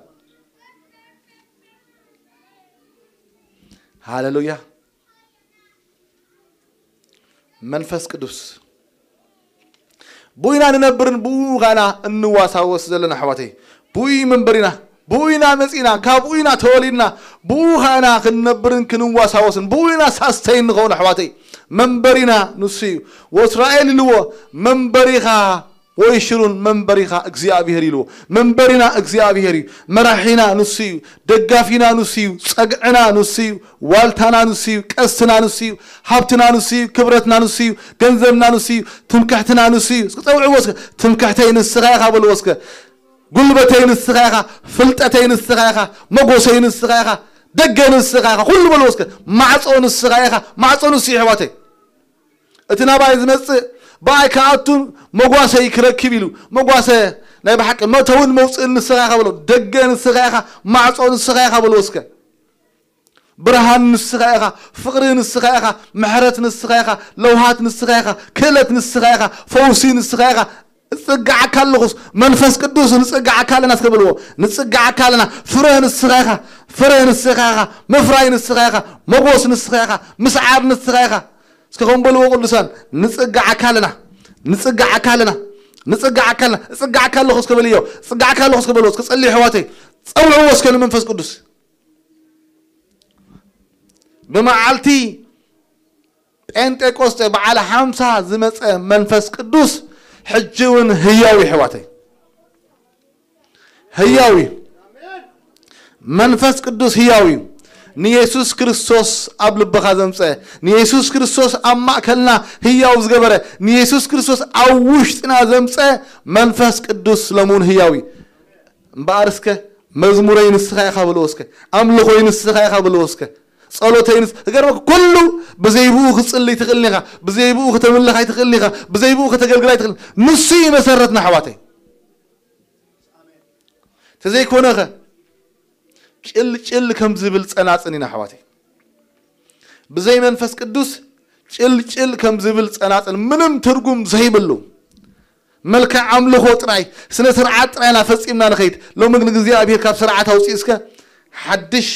ሃሌሉያ። መንፈስ ቅዱስ ብኡ ኢና ንነብርን ብኡ ኸኣና እንዋሳወስ ዘለና ኣሕዋተይ። ብኡ መንበሪና፣ ብኡ ኢና መጺና፣ ካብኡ ኢና ተወሊድና፣ ብኡ ኸኣና ክንነብርን ክንዋሳወስን፣ ብኡ ኢና ሳስተይ እንኸውን ኣሕዋተይ። መንበሪና ንሱ እዩ። ወእስራኤል ኢልዎ መንበሪኻ ወይ ሽሩን መንበሪኻ እግዚኣብሔር ኢልዎ። መንበሪና እግዚኣብሔር እዩ። መራሒና ንሱ እዩ። ደጋፊና ንሱ እዩ። ጸግዕና ንሱ እዩ። ዋልታና ንሱ እዩ። ቀስትና ንሱ እዩ። ሃብትና ንሱ እዩ። ክብረትና ንሱ እዩ። ገንዘብና ንሱ እዩ። ትምክሕትና ንሱ እዩ። እስኪ ጸውዕዎ እስከ። ትምክሕተይ ንስኻ ኢኻ በልዎ እስከ። ጉልበተይ ንስኻ ኢኻ። ፍልጠተይ ንስኻ ኢኻ። መጎሰይ ንስኻ ኢኻ። ደገ ንስኻ ኢኻ። ኩሉ በልዎ እስከ። ማዕጾ ንስኻ ኢኻ። ማዕጾ ንሱ እዩ ኣሕዋተይ። እቲ ናባይ ዝመጽእ ብኣይ ክኣቱን መጓሰይ ክረክብ ኢሉ። መጓሰ ናይ ብሓቂ መእተውን መውፅእን ንስኻ ኢኻ በሎ። ደገ ንስኻ ኢኻ። ማዕጾ ንስኻ ኢኻ በልዎ እስከ። ብርሃን ንስኻ ኢኻ። ፍቕሪ ንስኻ ኢኻ። ምሕረት ንስኻ ኢኻ። ለውሃት ንስኻ ኢኻ። ክእለት ንስኻ ኢኻ። ፈውሲ ንስኻ ኢኻ። እጽግዓካ ኣለኹስ መንፈስ ቅዱስ ንጽግዓካ ኣለና እስከ በልዎ። ንጽግዓካ ኣለና። ፍረ ንስኻ ኢኻ። ፍረ ንስኻ ኢኻ። ምፍራይ ንስኻ ኢኻ። መጎስ ንስኻ ኢኻ። ምስዓር ንስኻ ኢኻ። እስከ ከም በልዎ ቅዱሳን። ንጽግዓካ ኣለና። ንጽግዓካ ኣለና። ንጽግዓካ ኣለና። እጽግዓካ ኣለኹ እስከ በልዮ። እጽግዓካ ኣለኹ እስከ በልዎ። እስከ ጸልዩ ኣሕዋተይ። ጸውዕዎ እስከ ንመንፈስ ቅዱስ። ብመዓልቲ ጴንጤቆስጤ በዓል ሓምሳ ዝመጸ መንፈስ ቅዱስ ሕጂ እውን ህያው እዩ ኣሕዋተይ። ህያው እዩ። መንፈስ ቅዱስ ህያው እዩ። ንየሱስ ክርስቶስ ኣብ ልብኻ ዘምፀ፣ ንየሱስ ክርስቶስ ኣብ ማእከልና ህያው ዝገበረ፣ ንየሱስ ክርስቶስ ኣብ ውሽጥና ዘምፀ መንፈስ ቅዱስ ሎምውን ህያው እዩ። እምበኣር እስከ መዝሙረይ ንስኻ ኢኻ በልዎ እስከ፣ ኣምልኾይ ንስኻ ኢኻ በልዎ እስከ፣ ጸሎተይ ንስ-፣ እገርመክ፣ ኩሉ ብዘይብኡ ክጽልይ ትኽእልን ኢኻ፣ ብዘይብኡ ከተምልኽ ኣይትኽእልን ኢኻ፣ ብዘይብኡ ከተገልግል ኣይትኽእልን። ንሱ እዩ መሰረትና ኣሕዋተይ። ተዘይኮነኸ ጭል ጭል ከም ዝብል ጸናጽን ኢና ኣሕዋተይ። ብዘይ መንፈስ ቅዱስ ጭል ጭል ከም ዝብል ጸናጽን፣ ምንም ትርጉም ዘይብሉ መልክዕ ኣምልኾ ጥራይ፣ ስነ ስርዓት ጥራይ ኢና ፈጺምና ንኸይድ። ሎሚ ግን እግዚኣብሔር ካብ ስርዓት ኣውጺኡ እስከ ሓድሽ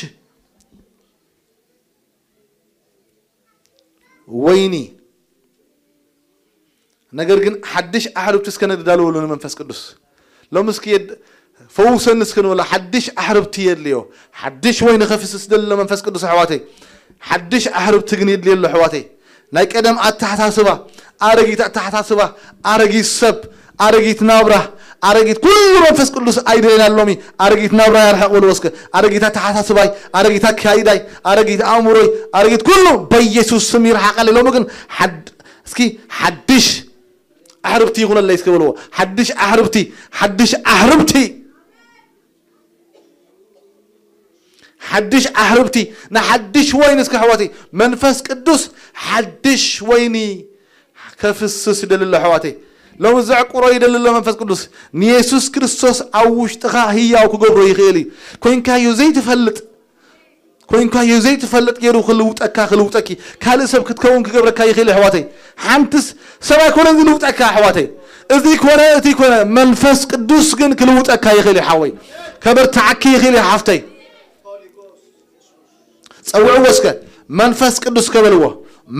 ወይኒ፣ ነገር ግን ሓድሽ ኣሕርብቲ እስከ ነዳልወሉ ንመንፈስ ቅዱስ። ሎሚ እስኪ የድ-፣ ፈውሰኒ እስከ ንበሎ። ሓድሽ ኣሕርብቲ የድልዮ። ሓድሽ ወይኒ ከፍስስ ደሎ መንፈስ ቅዱስ ኣሕዋተይ። ሓድሽ ኣሕርብቲ ግን የድልዮ ኣሎ ኣሕዋተይ። ናይ ቀደም ኣተሓሳስባ፣ ኣረጊት ኣተሓሳስባ፣ ኣረጊት ሰብ፣ ኣረጊት ናብራ፣ ኣረጊት ኩሉ መንፈስ ቅዱስ ኣይደለና ሎሚ። ኣረጊት ናብራ ያርሕቕ በልዎ እስከ። ኣረጊት ኣተሓሳስባይ፣ ኣረጊት ኣካይዳይ፣ ኣረጊት ኣእምሮይ፣ ኣረጊት ኩሉ በኢየሱስ ስም ይርሓቐለይ። ሎሚ ግን ሓድ-፣ እስኪ ሓድሽ ኣሕርብቲ ይኹነለይ እስከ በልዎ። ሓድሽ ኣሕርብቲ፣ ሓድሽ ኣሕርብቲ፣ ሓድሽ ኣሕርብቲ፣ ንሓድሽ ወይኒ እስከ ኣሕዋተይ። መንፈስ ቅዱስ ሓድሽ ወይኒ ከፍስስ ይደሊ ኣሎ ኣሕዋተይ። ሎሚ ዘዕቁሮ ይደሊ ኣሎ መንፈስ ቅዱስ። ንየሱስ ክርስቶስ ኣብ ውሽጥኻ ህያው ክገብሮ ይኽእል እዩ። ኮይንካዮ ዘይትፈልጥ፣ ኮይንካዮ ዘይትፈልጥ ገይሩ ክልውጠካ፣ ክልውጠኪ፣ ካልእ ሰብ ክትከውን ክገብረካ ይኽእል እዩ ኣሕዋተይ። ሓንትስ ሰብ ኣይኮነን ዝልውጠካ ኣሕዋተይ። እዚ ኮነ፣ እቲ ኮነ፣ መንፈስ ቅዱስ ግን ክልውጠካ ይኽእል እዩ ሓወይ። ከበርትዓኪ ይኽእል እዩ ሓፍተይ። ጸውዕዎ እስከ፣ መንፈስ ቅዱስ ከበልዎ።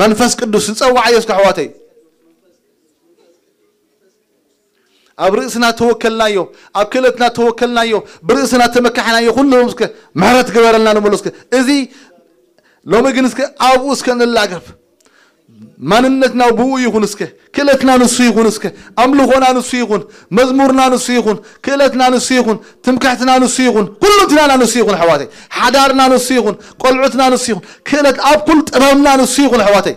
መንፈስ ቅዱስ ንጸውዓዮ እስከ ኣሕዋተይ። ኣብ ርእስና ተወከልናዮ፣ ኣብ ክእለትና ተወከልናዮ፣ ብርእስና ተመካሕናዮ፣ ኩሉ እስከ ምሕረት ግበረልና ንበሎ እስከ። እዚ ሎሚ ግን እስከ ኣብኡ እስከ ንላገብ። ማንነትና ብኡ ይኹን እስከ፣ ክእለትና ንሱ ይኹን እስከ፣ ኣምልኾና ንሱ ይኹን፣ መዝሙርና ንሱ ይኹን፣ ክእለትና ንሱ ይኹን፣ ትምክሕትና ንሱ ይኹን፣ ኩሉ እንትናና ንሱ ይኹን ኣሕዋተይ። ሓዳርና ንሱ ይኹን፣ ቆልዑትና ንሱ ይኹን፣ ክእለት ኣብ ኩሉ ጥበብና ንሱ ይኹን ኣሕዋተይ።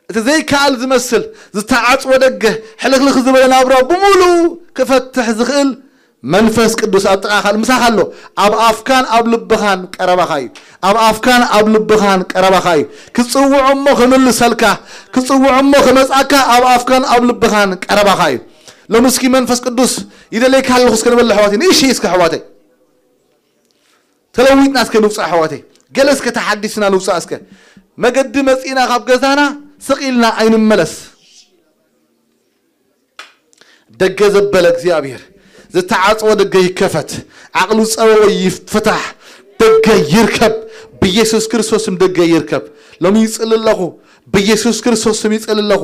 እቲ ዘይከኣል ዝመስል ዝተዓጽወ ደገ፣ ሕልኽልኽ ዝበለ ናብራ ብምሉኡ ክፈትሕ ዝኽእል መንፈስ ቅዱስ ኣብ ጥቓኻ ምሳኻ ኣሎ። ኣብ ኣፍካን ኣብ ልብኻን ቀረባኻ እዩ። ኣብ ኣፍካን ኣብ ልብኻን ቀረባኻ እዩ። ክጽውዖ እሞ ክምልሰልካ፣ ክጽውዖ እሞ ክመጻካ ኣብ ኣፍካን ኣብ ልብኻን ቀረባኻ እዩ። ሎሚ እስኪ መንፈስ ቅዱስ ይደለይካ ኣለኹ እስከ ንበል ኣሕዋተይ፣ ንእሽተይ እስከ ኣሕዋተይ። ተለዊጥና እስከ ንውጻእ ኣሕዋተይ። ገለ እስከ ተሓዲስና ንውጻእ እስከ። መገዲ መጺእና ካብ ገዛና ስቕ ኢልና ኣይንመለስ። ደገ ዘበለ እግዚኣብሔር፣ ዝተዓጽወ ደገ ይከፈት፣ ዓቕሊ ዝጸበቦ ይፍታሕ፣ ደገ ይርከብ፣ ብኢየሱስ ክርስቶስ ስም ደገ ይርከብ። ሎሚ ይጽሊ ኣለኹ፣ ብኢየሱስ ክርስቶስ ስም ይጽሊ ኣለኹ።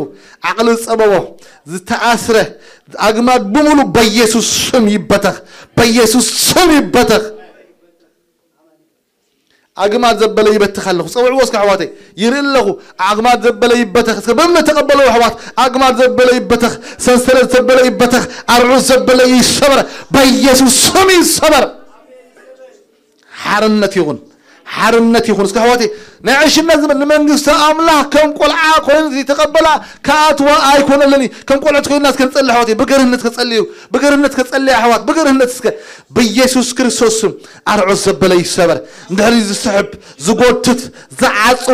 ዓቕሊ ዝጸበቦ፣ ዝተኣስረ ኣግማድ ብምሉ በኢየሱስ ስም ይበተኽ፣ በኢየሱስ ስም ይበተኽ። ኣግማድ ዘበለ ይበትኽ ኣለኹ። ጸውዕዎ እስከ ኣሕዋተይ፣ ይርኢ ኣለኹ። ኣግማድ ዘበለ ይበተኽ። እስከ በእምነት ተቐበልዎ ኣሕዋት። ኣግማድ ዘበለ ይበተኽ፣ ሰንሰለት ዘበለ ይበተኽ፣ ኣርዑት ዘበለ ይሰበር፣ በኢየሱስ ስም ይሰበር። ሓርነት ይኹን፣ ሓርነት ይኹን። እስከ ኣሕዋተይ፣ ናይ ዕሽነት ዘመን ንመንግስቲ ኣምላኽ ከም ቆልዓ ኮይኑ ዝተቐበላ ክኣትዋ ኣይኮነለኒ። ከም ቆልዑት ኮይንና እስከ ንጸሊ ኣሕዋተይ፣ ብገርህነት ከጸልዩ፣ ብገርህነት ከጸልያ ኣሕዋት፣ ብገርህነት እስከ ብኢየሱስ ክርስቶስ ስም ኣርዑት ዘበለ ይሰበር። እንድሕሪ ዝስሕብ፣ ዝጎትት፣ ዝዓጹ፣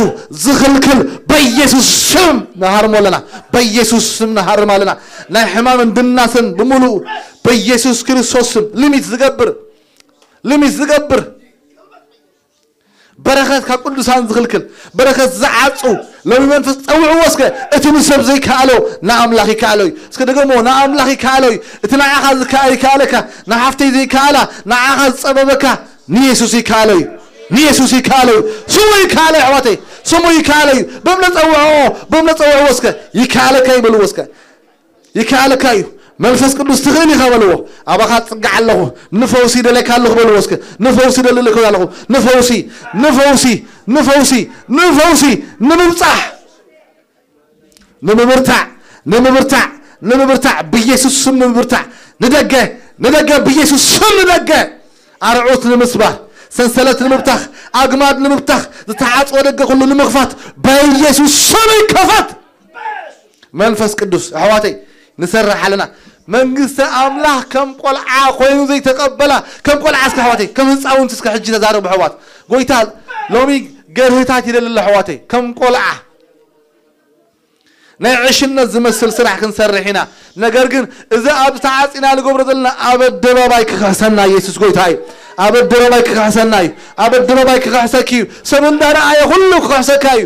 ዝኽልክል በኢየሱስ ስም ንሃርሞ ኣለና። በኢየሱስ ስም ንሃርም ኣለና። ናይ ሕማምን ድናሰን ብምሉኡ በኢየሱስ ክርስቶስ ስም ሊሚት ዝገብር፣ ሊሚት ዝገብር በረኸት ካብ ቅዱሳን ዝኽልክል፣ በረኸት ዝዓጹ፣ ሎሚ መንፈስ ጸውዕዎ እስከ። እቲ ንሰብ ዘይከኣሎ ንኣምላኽ ይከኣሎ እዩ። እስከ ደገሞ፣ ንኣምላኽ ይከኣሎ እዩ። እቲ ንዓኻ ዝከኣ-፣ ይከኣለካ፣ ንሓፍተይ ዘይከኣላ ንዓኻ ዝጸበበካ ንየሱስ ይከኣሎ እዩ። ንየሱስ ይከኣሎ እዩ። ስሙ ይከኣሎ እዩ ኣሕዋተይ፣ ስሙ ይከኣሎ እዩ። በእምነት ጸውዕዎ፣ በእምነት ጸውዕዎ እስከ። ይከኣለካ እዩ በልዎ እስከ። ይከኣለካ እዩ። መንፈስ ቅዱስ ትኽእል ኢኻ በልዎ። ኣባኻ ጽጋዕ ኣለኹ፣ ንፈውሲ ደለካ ኣለኹ በልዎ እስከ። ንፈውሲ ደለካ ኣለኹ። ንፈውሲ፣ ንፈውሲ፣ ንፈውሲ፣ ንፈውሲ፣ ንምብጻሕ፣ ንምብርታዕ፣ ንምብርታዕ፣ ንምብርታዕ፣ ብኢየሱስ ስም ንምብርታዕ። ንደገ፣ ንደገ፣ ብኢየሱስ ስም ንደገ። ኣርዑት ንምስባር፣ ሰንሰለት ንምብታኽ፣ ኣግማድ ንምብታኽ፣ ዝተዓጽወ ደገ ኩሉ ንምኽፋት በኢየሱስ ስም ይከፈት። መንፈስ ቅዱስ ኣሕዋተይ ንሰርሕ ኣለና። መንግስቲ ኣምላኽ ከም ቆልዓ ኮይኑ ዘይተቐበላ፣ ከም ቆልዓ እስከ ኣሕዋተይ፣ ከም ህፃውንቲ እስከ ሕጂ ተዛረቡ ኣሕዋት። ጎይታ ሎሚ ገርህታት ይደሊ ኣሎ ኣሕዋተይ፣ ከም ቆልዓ ናይ ዕሽነት ዝመስል ስራሕ ክንሰርሕ ኢና። ነገር ግን እዚ ኣብ ተዓፂና ንገብሮ ዘለና ኣብ ኣደባባይ ክኽሕሰና ኢየሱስ ጎይታ እዩ። ኣብ ኣደባባይ ክኽሕሰና እዩ። ኣብ ኣደባባይ ክኽሕሰኪ እዩ። ሰብ እንዳረኣየ ኩሉ ክኽሕሰካ እዩ።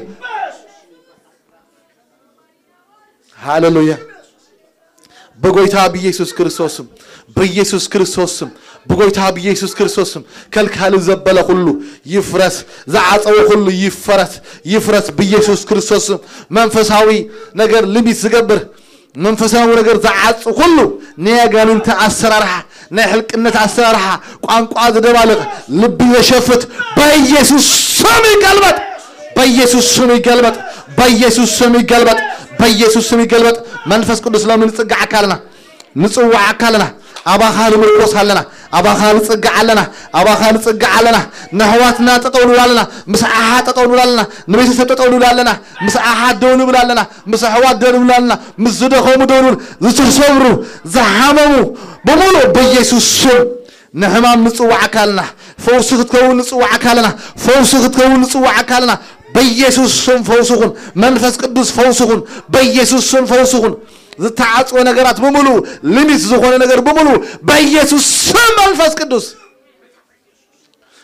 ሃሌሉያ። በጎይታ ብኢየሱስ ክርስቶስ ስም፣ በኢየሱስ ክርስቶስ ስም፣ በጎይታ ብኢየሱስ ክርስቶስ ስም ከልካሊ ዘበለ ኩሉ ይፍረስ፣ ዝዓጸወ ኩሉ ይፈረስ፣ ይፍረስ ብኢየሱስ ክርስቶስ ስም። መንፈሳዊ ነገር ሊሚት ዝገብር፣ መንፈሳዊ ነገር ዝዓጽ ኩሉ ናይ ኣጋንንቲ ኣሰራርሓ፣ ናይ ሕልቅነት ኣሰራርሓ፣ ቋንቋ ዝደባልቕ፣ ልቢ ዘሸፍት በኢየሱስ ስም ይገልበጥ፣ በኢየሱስ ስም ይገልበጥ፣ በኢየሱስ ስም ይገልበጥ፣ በኢየሱስ ስም ይገልበጥ። መንፈስ ቅዱስ ሎሚ ንጽግዓካ ኣለና፣ ንጽውዓካ ኣለና። ኣባኻ ንምርኮስ ኣለና፣ ኣባኻ ንጽግዕ ኣለና፣ ኣባኻ ንጽግዕ ኣለና። ንኣሕዋትና ጠጠው ንብል ኣለና፣ ምስ ኣሓ ጠጠው ንብል ኣለና፣ ንቤተሰብ ጠጠው ንብል ኣለና፣ ምስ ኣሓት ደው ንብል ኣለና፣ ምስ ኣሕዋት ደው ንብል ኣለና፣ ምስ ዝደኸሙ ደው ንብል፣ ዝተሰብሩ፣ ዝሓመሙ ብምሉእ በኢየሱስ ስም ንሕማም ንጽውዓካ ኣለና። ፈውሲ ክትከውን ንጽውዓካ ኣለና። ፈውሲ ክትከውን ንጽውዓካ ኣለና። በኢየሱስ ስም ፈውሲ ኩን። መንፈስ ቅዱስ ፈውሲ ኩን። በኢየሱስ ስም ፈውሲ ኩን። ዝተዓጽወ ነገራት ብምሉእ፣ ሊሚት ዝኾነ ነገር ብምሉእ በኢየሱስ ስም መንፈስ ቅዱስ።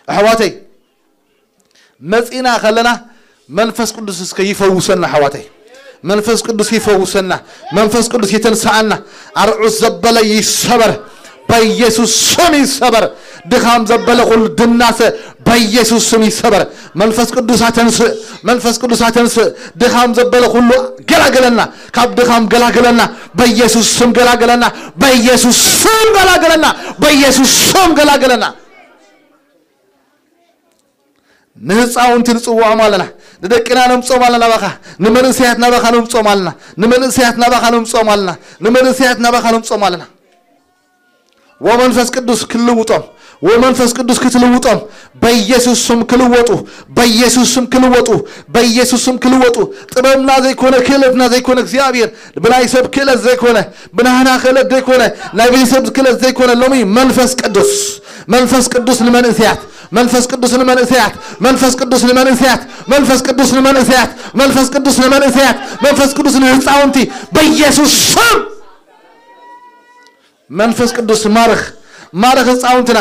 ኣሕዋተይ መጺና ከለና መንፈስ ቅዱስ እስከ ይፈውሰና ኣሕዋተይ። መንፈስ ቅዱስ ይፈውሰና። መንፈስ ቅዱስ ይተንስኣና። ኣርዑት ዘበለ ይሰበር። በኢየሱስ ስም ይሰበር። ድኻም ዘበለ ኩሉ ድናሰ በኢየሱስ ስም ይሰበር። መንፈስ ቅዱስ ኣተንስእ። መንፈስ ቅዱስ ኣተንስእ። ድኻም ዘበለ ኩሉ ገላገለና። ካብ ድኻም ገላገለና። በኢየሱስ ስም ገላገለና። በኢየሱስ ስም ገላገለና። በኢየሱስ ስም ገላገለና። ንህፃውንቲ ንፅውዖም ኣለና። ንደቅና ነምፅኦም ኣለና ናባኻ። ንመንእሰያት ናባኻ ነምፅኦም ኣለና። ንመንእሰያት ናባኻ ነምፅኦም ኣለና። ንመንእሰያት ናባኻ ነምፅኦም ኣለና። ወመንፈስ ቅዱስ ክልውጦም፣ ወመንፈስ ቅዱስ ክትልውጦም፣ በኢየሱስ ስም ክልወጡ፣ በኢየሱስ ስም ክልወጡ፣ በኢየሱስ ስም ክልወጡ። ጥበብና ዘይኮነ፣ ክእለትና ዘይኮነ እግዚኣብሔር፣ ብናይ ሰብ ክእለት ዘይኮነ፣ ብናህና ክእለት ዘይኮነ፣ ናይ ቤተሰብ ክእለት ዘይኮነ፣ ሎሚ መንፈስ ቅዱስ፣ መንፈስ ቅዱስ ንመንእሰያት፣ መንፈስ ቅዱስ ንመንእሰያት፣ መንፈስ ቅዱስ ንመንእሰያት፣ መንፈስ ቅዱስ ንመንእሰያት፣ መንፈስ ቅዱስ ንመንእሰያት፣ መንፈስ ቅዱስ ንህፃውንቲ፣ በኢየሱስ ስም መንፈስ ቅዱስ ማርኽ፣ ማርኽ ህፃውንትና፣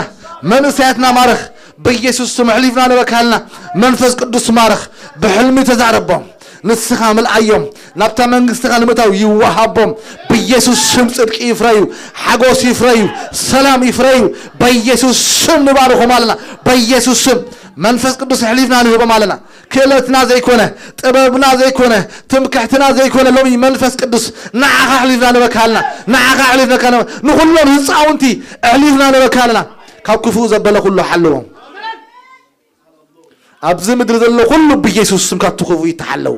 መንእሰያትና ማርኽ። በኢየሱስ ስም ኣሕሊፍና ንበካልና። መንፈስ ቅዱስ ማርኽ፣ ብሕልሚ ተዛረቦም። ንስኻ ምልኣዮም፣ ናብታ መንግስትኻ ንምእታው ይወሃቦም። በኢየሱስ ስም ጽድቂ ይፍረዩ፣ ሓጎስ ይፍረዩ፣ ሰላም ይፍረዩ። በኢየሱስ ስም ንባርኾም ኣለና። በኢየሱስ ስም መንፈስ ቅዱስ ኣሕሊፍና ንህቦም ኣለና። ክእለትና ዘይኮነ፣ ጥበብና ዘይኮነ፣ ትምክሕትና ዘይኮነ፣ ሎሚ መንፈስ ቅዱስ ንዓኻ ኣሕሊፍና ንበካልና፣ ንዓኻ ኣሕሊፍና ንበካ-፣ ንኹሎም ህፃውንቲ ኣሕሊፍና ንበካልና። ካብ ክፉእ ዘበለ ኩሉ ሓልዎም። ኣብዚ ምድሪ ዘሎ ኩሉ ብኢየሱስ ስም ካብቲ ክፉእ ይተሓለው።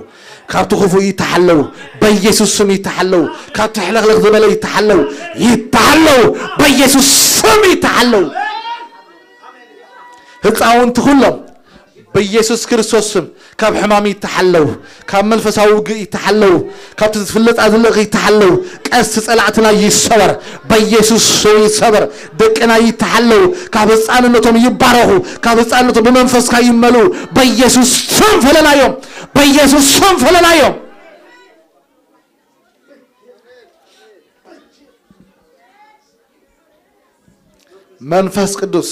ካብቲ ክፉእ ይተሓለው። በኢየሱስ ስም ይተሓለው። ካብቲ ሕለኽለኽ ዝበለ ይተሓለው። ይተሓለው። በኢየሱስ ስም ይተሓለው። ህፃውንቲ ኩሎም በኢየሱስ ክርስቶስ ስም ካብ ሕማም ይተሓለው። ካብ መንፈሳዊ ውግእ ይተሓለው። ካብቲ ዝፍለጥ ኣዝለቕ ይተሓለው። ቀስቲ ጸላእትና ይሰበር። በኢየሱስ ስም ይሰበር። ደቅና ይተሓለው። ካብ ህፃንነቶም ይባረኹ። ካብ ህፃንነቶም ብመንፈስካ ይመልኡ። በኢየሱስ ስም ፈለናዮም። በኢየሱስ ስም ፈለናዮም። መንፈስ ቅዱስ፣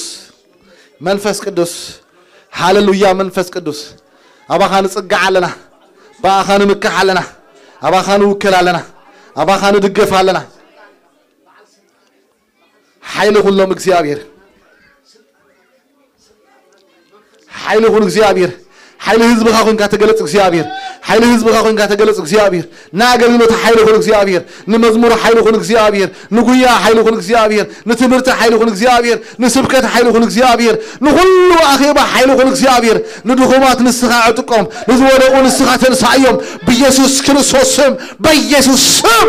መንፈስ ቅዱስ፣ ሃሌሉያ። መንፈስ ቅዱስ፣ ኣባኻ ንጽጋዕ ኣለና፣ ብኣኻ ንምካሕ ኣለና፣ ኣባኻ ንውከል ኣለና፣ ኣባኻ ንድገፍ ኣለና። ሓይሊ ኩሎም እግዚኣብሔር፣ ሓይሊ ኩን እግዚኣብሔር። ሓይሊ ህዝብኻ ኮንካ ተገለጽ እግዚኣብሔር። ሓይሊ ህዝብኻ ኮንካ ተገለጽ እግዚኣብሔር። ንኣገልግሎት ሓይሊ ኩን እግዚኣብሔር። ንመዝሙር ሓይሊ ኩን እግዚኣብሔር። ንጉያ ሓይሊ ኩን እግዚኣብሔር። ንትምህርቲ ሓይሊ ኩን እግዚኣብሔር። ንስብከት ሓይሊ ኩን እግዚኣብሔር። ንኹሉ ኣኼባ ሓይሊ ኩን እግዚኣብሔር። ንድኹማት ንስኻ ዕጥቆም፣ ንዝወደቑ ንስኻ ተንሳእዮም። ብኢየሱስ ክርስቶስ ስም፣ ብኢየሱስ ስም።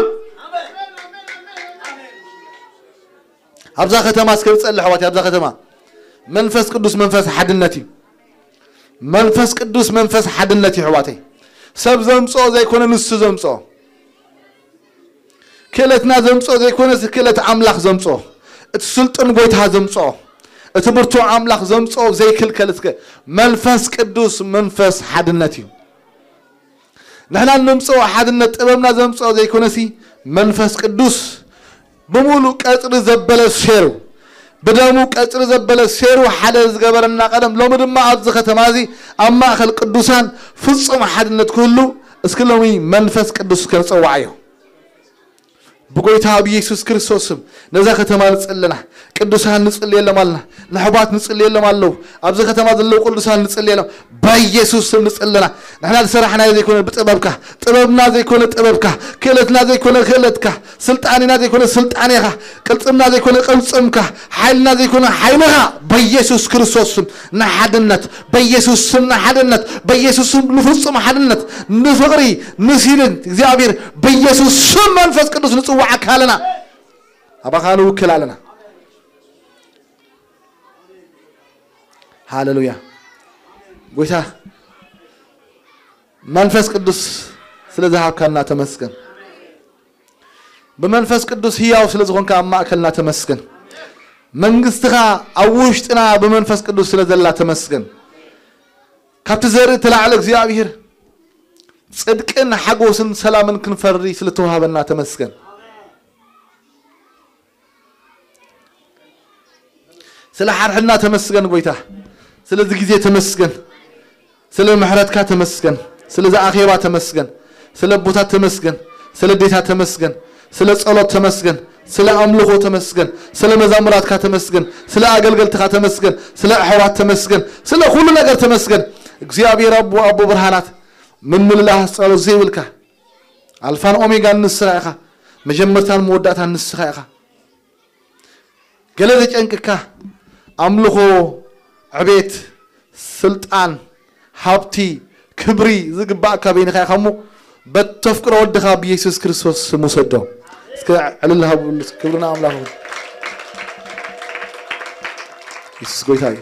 ኣብዛ ከተማ እስከ ንጸሊ ኣሕዋት፣ ኣብዛ ከተማ መንፈስ ቅዱስ መንፈስ ሓድነት እዩ። መንፈስ ቅዱስ መንፈስ ሓድነት እዩ ኣሕዋተይ። ሰብ ዘምጽኦ ዘይኮነ ንሱ ዘምጽኦ። ክእለትና ዘምጽኦ ዘይኮነስ ክእለት ኣምላኽ ዘምጽኦ። እቲ ስልጡን ጎይታ ዘምጽኦ። እቲ ብርቱዕ ኣምላኽ ዘምጽኦ ዘይክልከል እስከ መንፈስ ቅዱስ መንፈስ ሓድነት እዩ። ንሕና ነምጽኦ ሓድነት ጥበብና ዘምጽኦ ዘይኮነሲ መንፈስ ቅዱስ ብምሉእ ቀጽሪ ዘበለ ሴሩ ብደሙ ቀጽሪ ዘበለ ሴሩ ሓደ ዝገበረና ቀደም ሎሚ ድማ ኣብዚ ከተማ እዚ ኣብ ማእከል ቅዱሳን ፍጹም ሓድነት ክህሉ እስኪ ሎሚ መንፈስ ቅዱስ ከንጸዋዓዮ። ብጎይታ ብኢየሱስ ክርስቶስ ስም ነዛ ከተማ ንጽለና። ቅዱሳን ንጽልየሎም ኣለና። ንሕዋት ንጽልየሎም ኣለዉ። ኣብዚ ከተማ ዘለዉ ቅዱሳን ንጽልየሎም። በኢየሱስ ስም ንጽለና። ንሕና ዝሰራሕናዮ ዘይኮነ ብጥበብካ፣ ጥበብና ዘይኮነ ጥበብካ፣ ክእለትና ዘይኮነ ክእለትካ፣ ስልጣኔና ዘይኮነ ስልጣኔኻ፣ ቅልጽምና ዘይኮነ ቅልጽምካ፣ ሓይልና ዘይኮነ ሓይልኻ፣ በኢየሱስ ክርስቶስ ስም ንሓድነት፣ በኢየሱስ ስም ንሓድነት፣ በኢየሱስ ስም ንፍጹም ሓድነት፣ ንፍቕሪ፣ ንሲልን እግዚኣብሔር በኢየሱስ ስም መንፈስ ቅዱስ ንጽዋዓካ ኣለና። ኣባኻ ንውክል ኣለና። ሃሌሉያ። ጎይታ መንፈስ ቅዱስ ስለ ዝሃብካና ተመስገን። ብመንፈስ ቅዱስ ህያው ስለ ዝኾንካ ኣብ ማእከልና ተመስገን። መንግስትኻ ኣብ ውሽጥና ብመንፈስ ቅዱስ ስለ ዘላ ተመስገን። ካብቲ ዘርኢ ተላዕለ እግዚኣብሔር ጽድቅን ሓጎስን ሰላምን ክንፈሪ ስለ ተዋህበና ተመስገን። ስለ ሓድሕድና ተመስገን ጎይታ። ስለዚ ግዜ ተመስገን። ስለ ምሕረትካ ተመስገን። ስለዚ ኣኼባ ተመስገን። ስለ ኣቦታት ተመስገን። ስለ ኣዴታት ተመስገን። ስለ ጸሎት ተመስገን። ስለ ኣምልኾ ተመስገን። ስለ መዛሙራትካ ተመስገን። ስለ ኣገልገልትኻ ተመስገን። ስለ ኣሕዋት ተመስገን። ስለ ኩሉ ነገር ተመስገን። እግዚኣብሔር ኣቦ፣ ኣቦ ብርሃናት፣ ምምልላስ ጸሎት ዘይብልካ ኣልፋን ኦሜጋን ንስኻ ኢኻ። መጀመርታን መወዳእታን ንስኻ ኢኻ። ገለ ዘጨንቅካ ኣምልኾ፣ ዕቤት፣ ስልጣን፣ ሃብቲ፣ ክብሪ ዝግባእካ በይንኻ ኢኻ እሞ በተፍቅሮ ወድኻ ብኢየሱስ ክርስቶስ ስም ውሰዶ። እስከ ዕልል ሃቡሉ፣ ክብርና ኣምላኽ ይኹን። ኢየሱስ ጎይታ እዩ።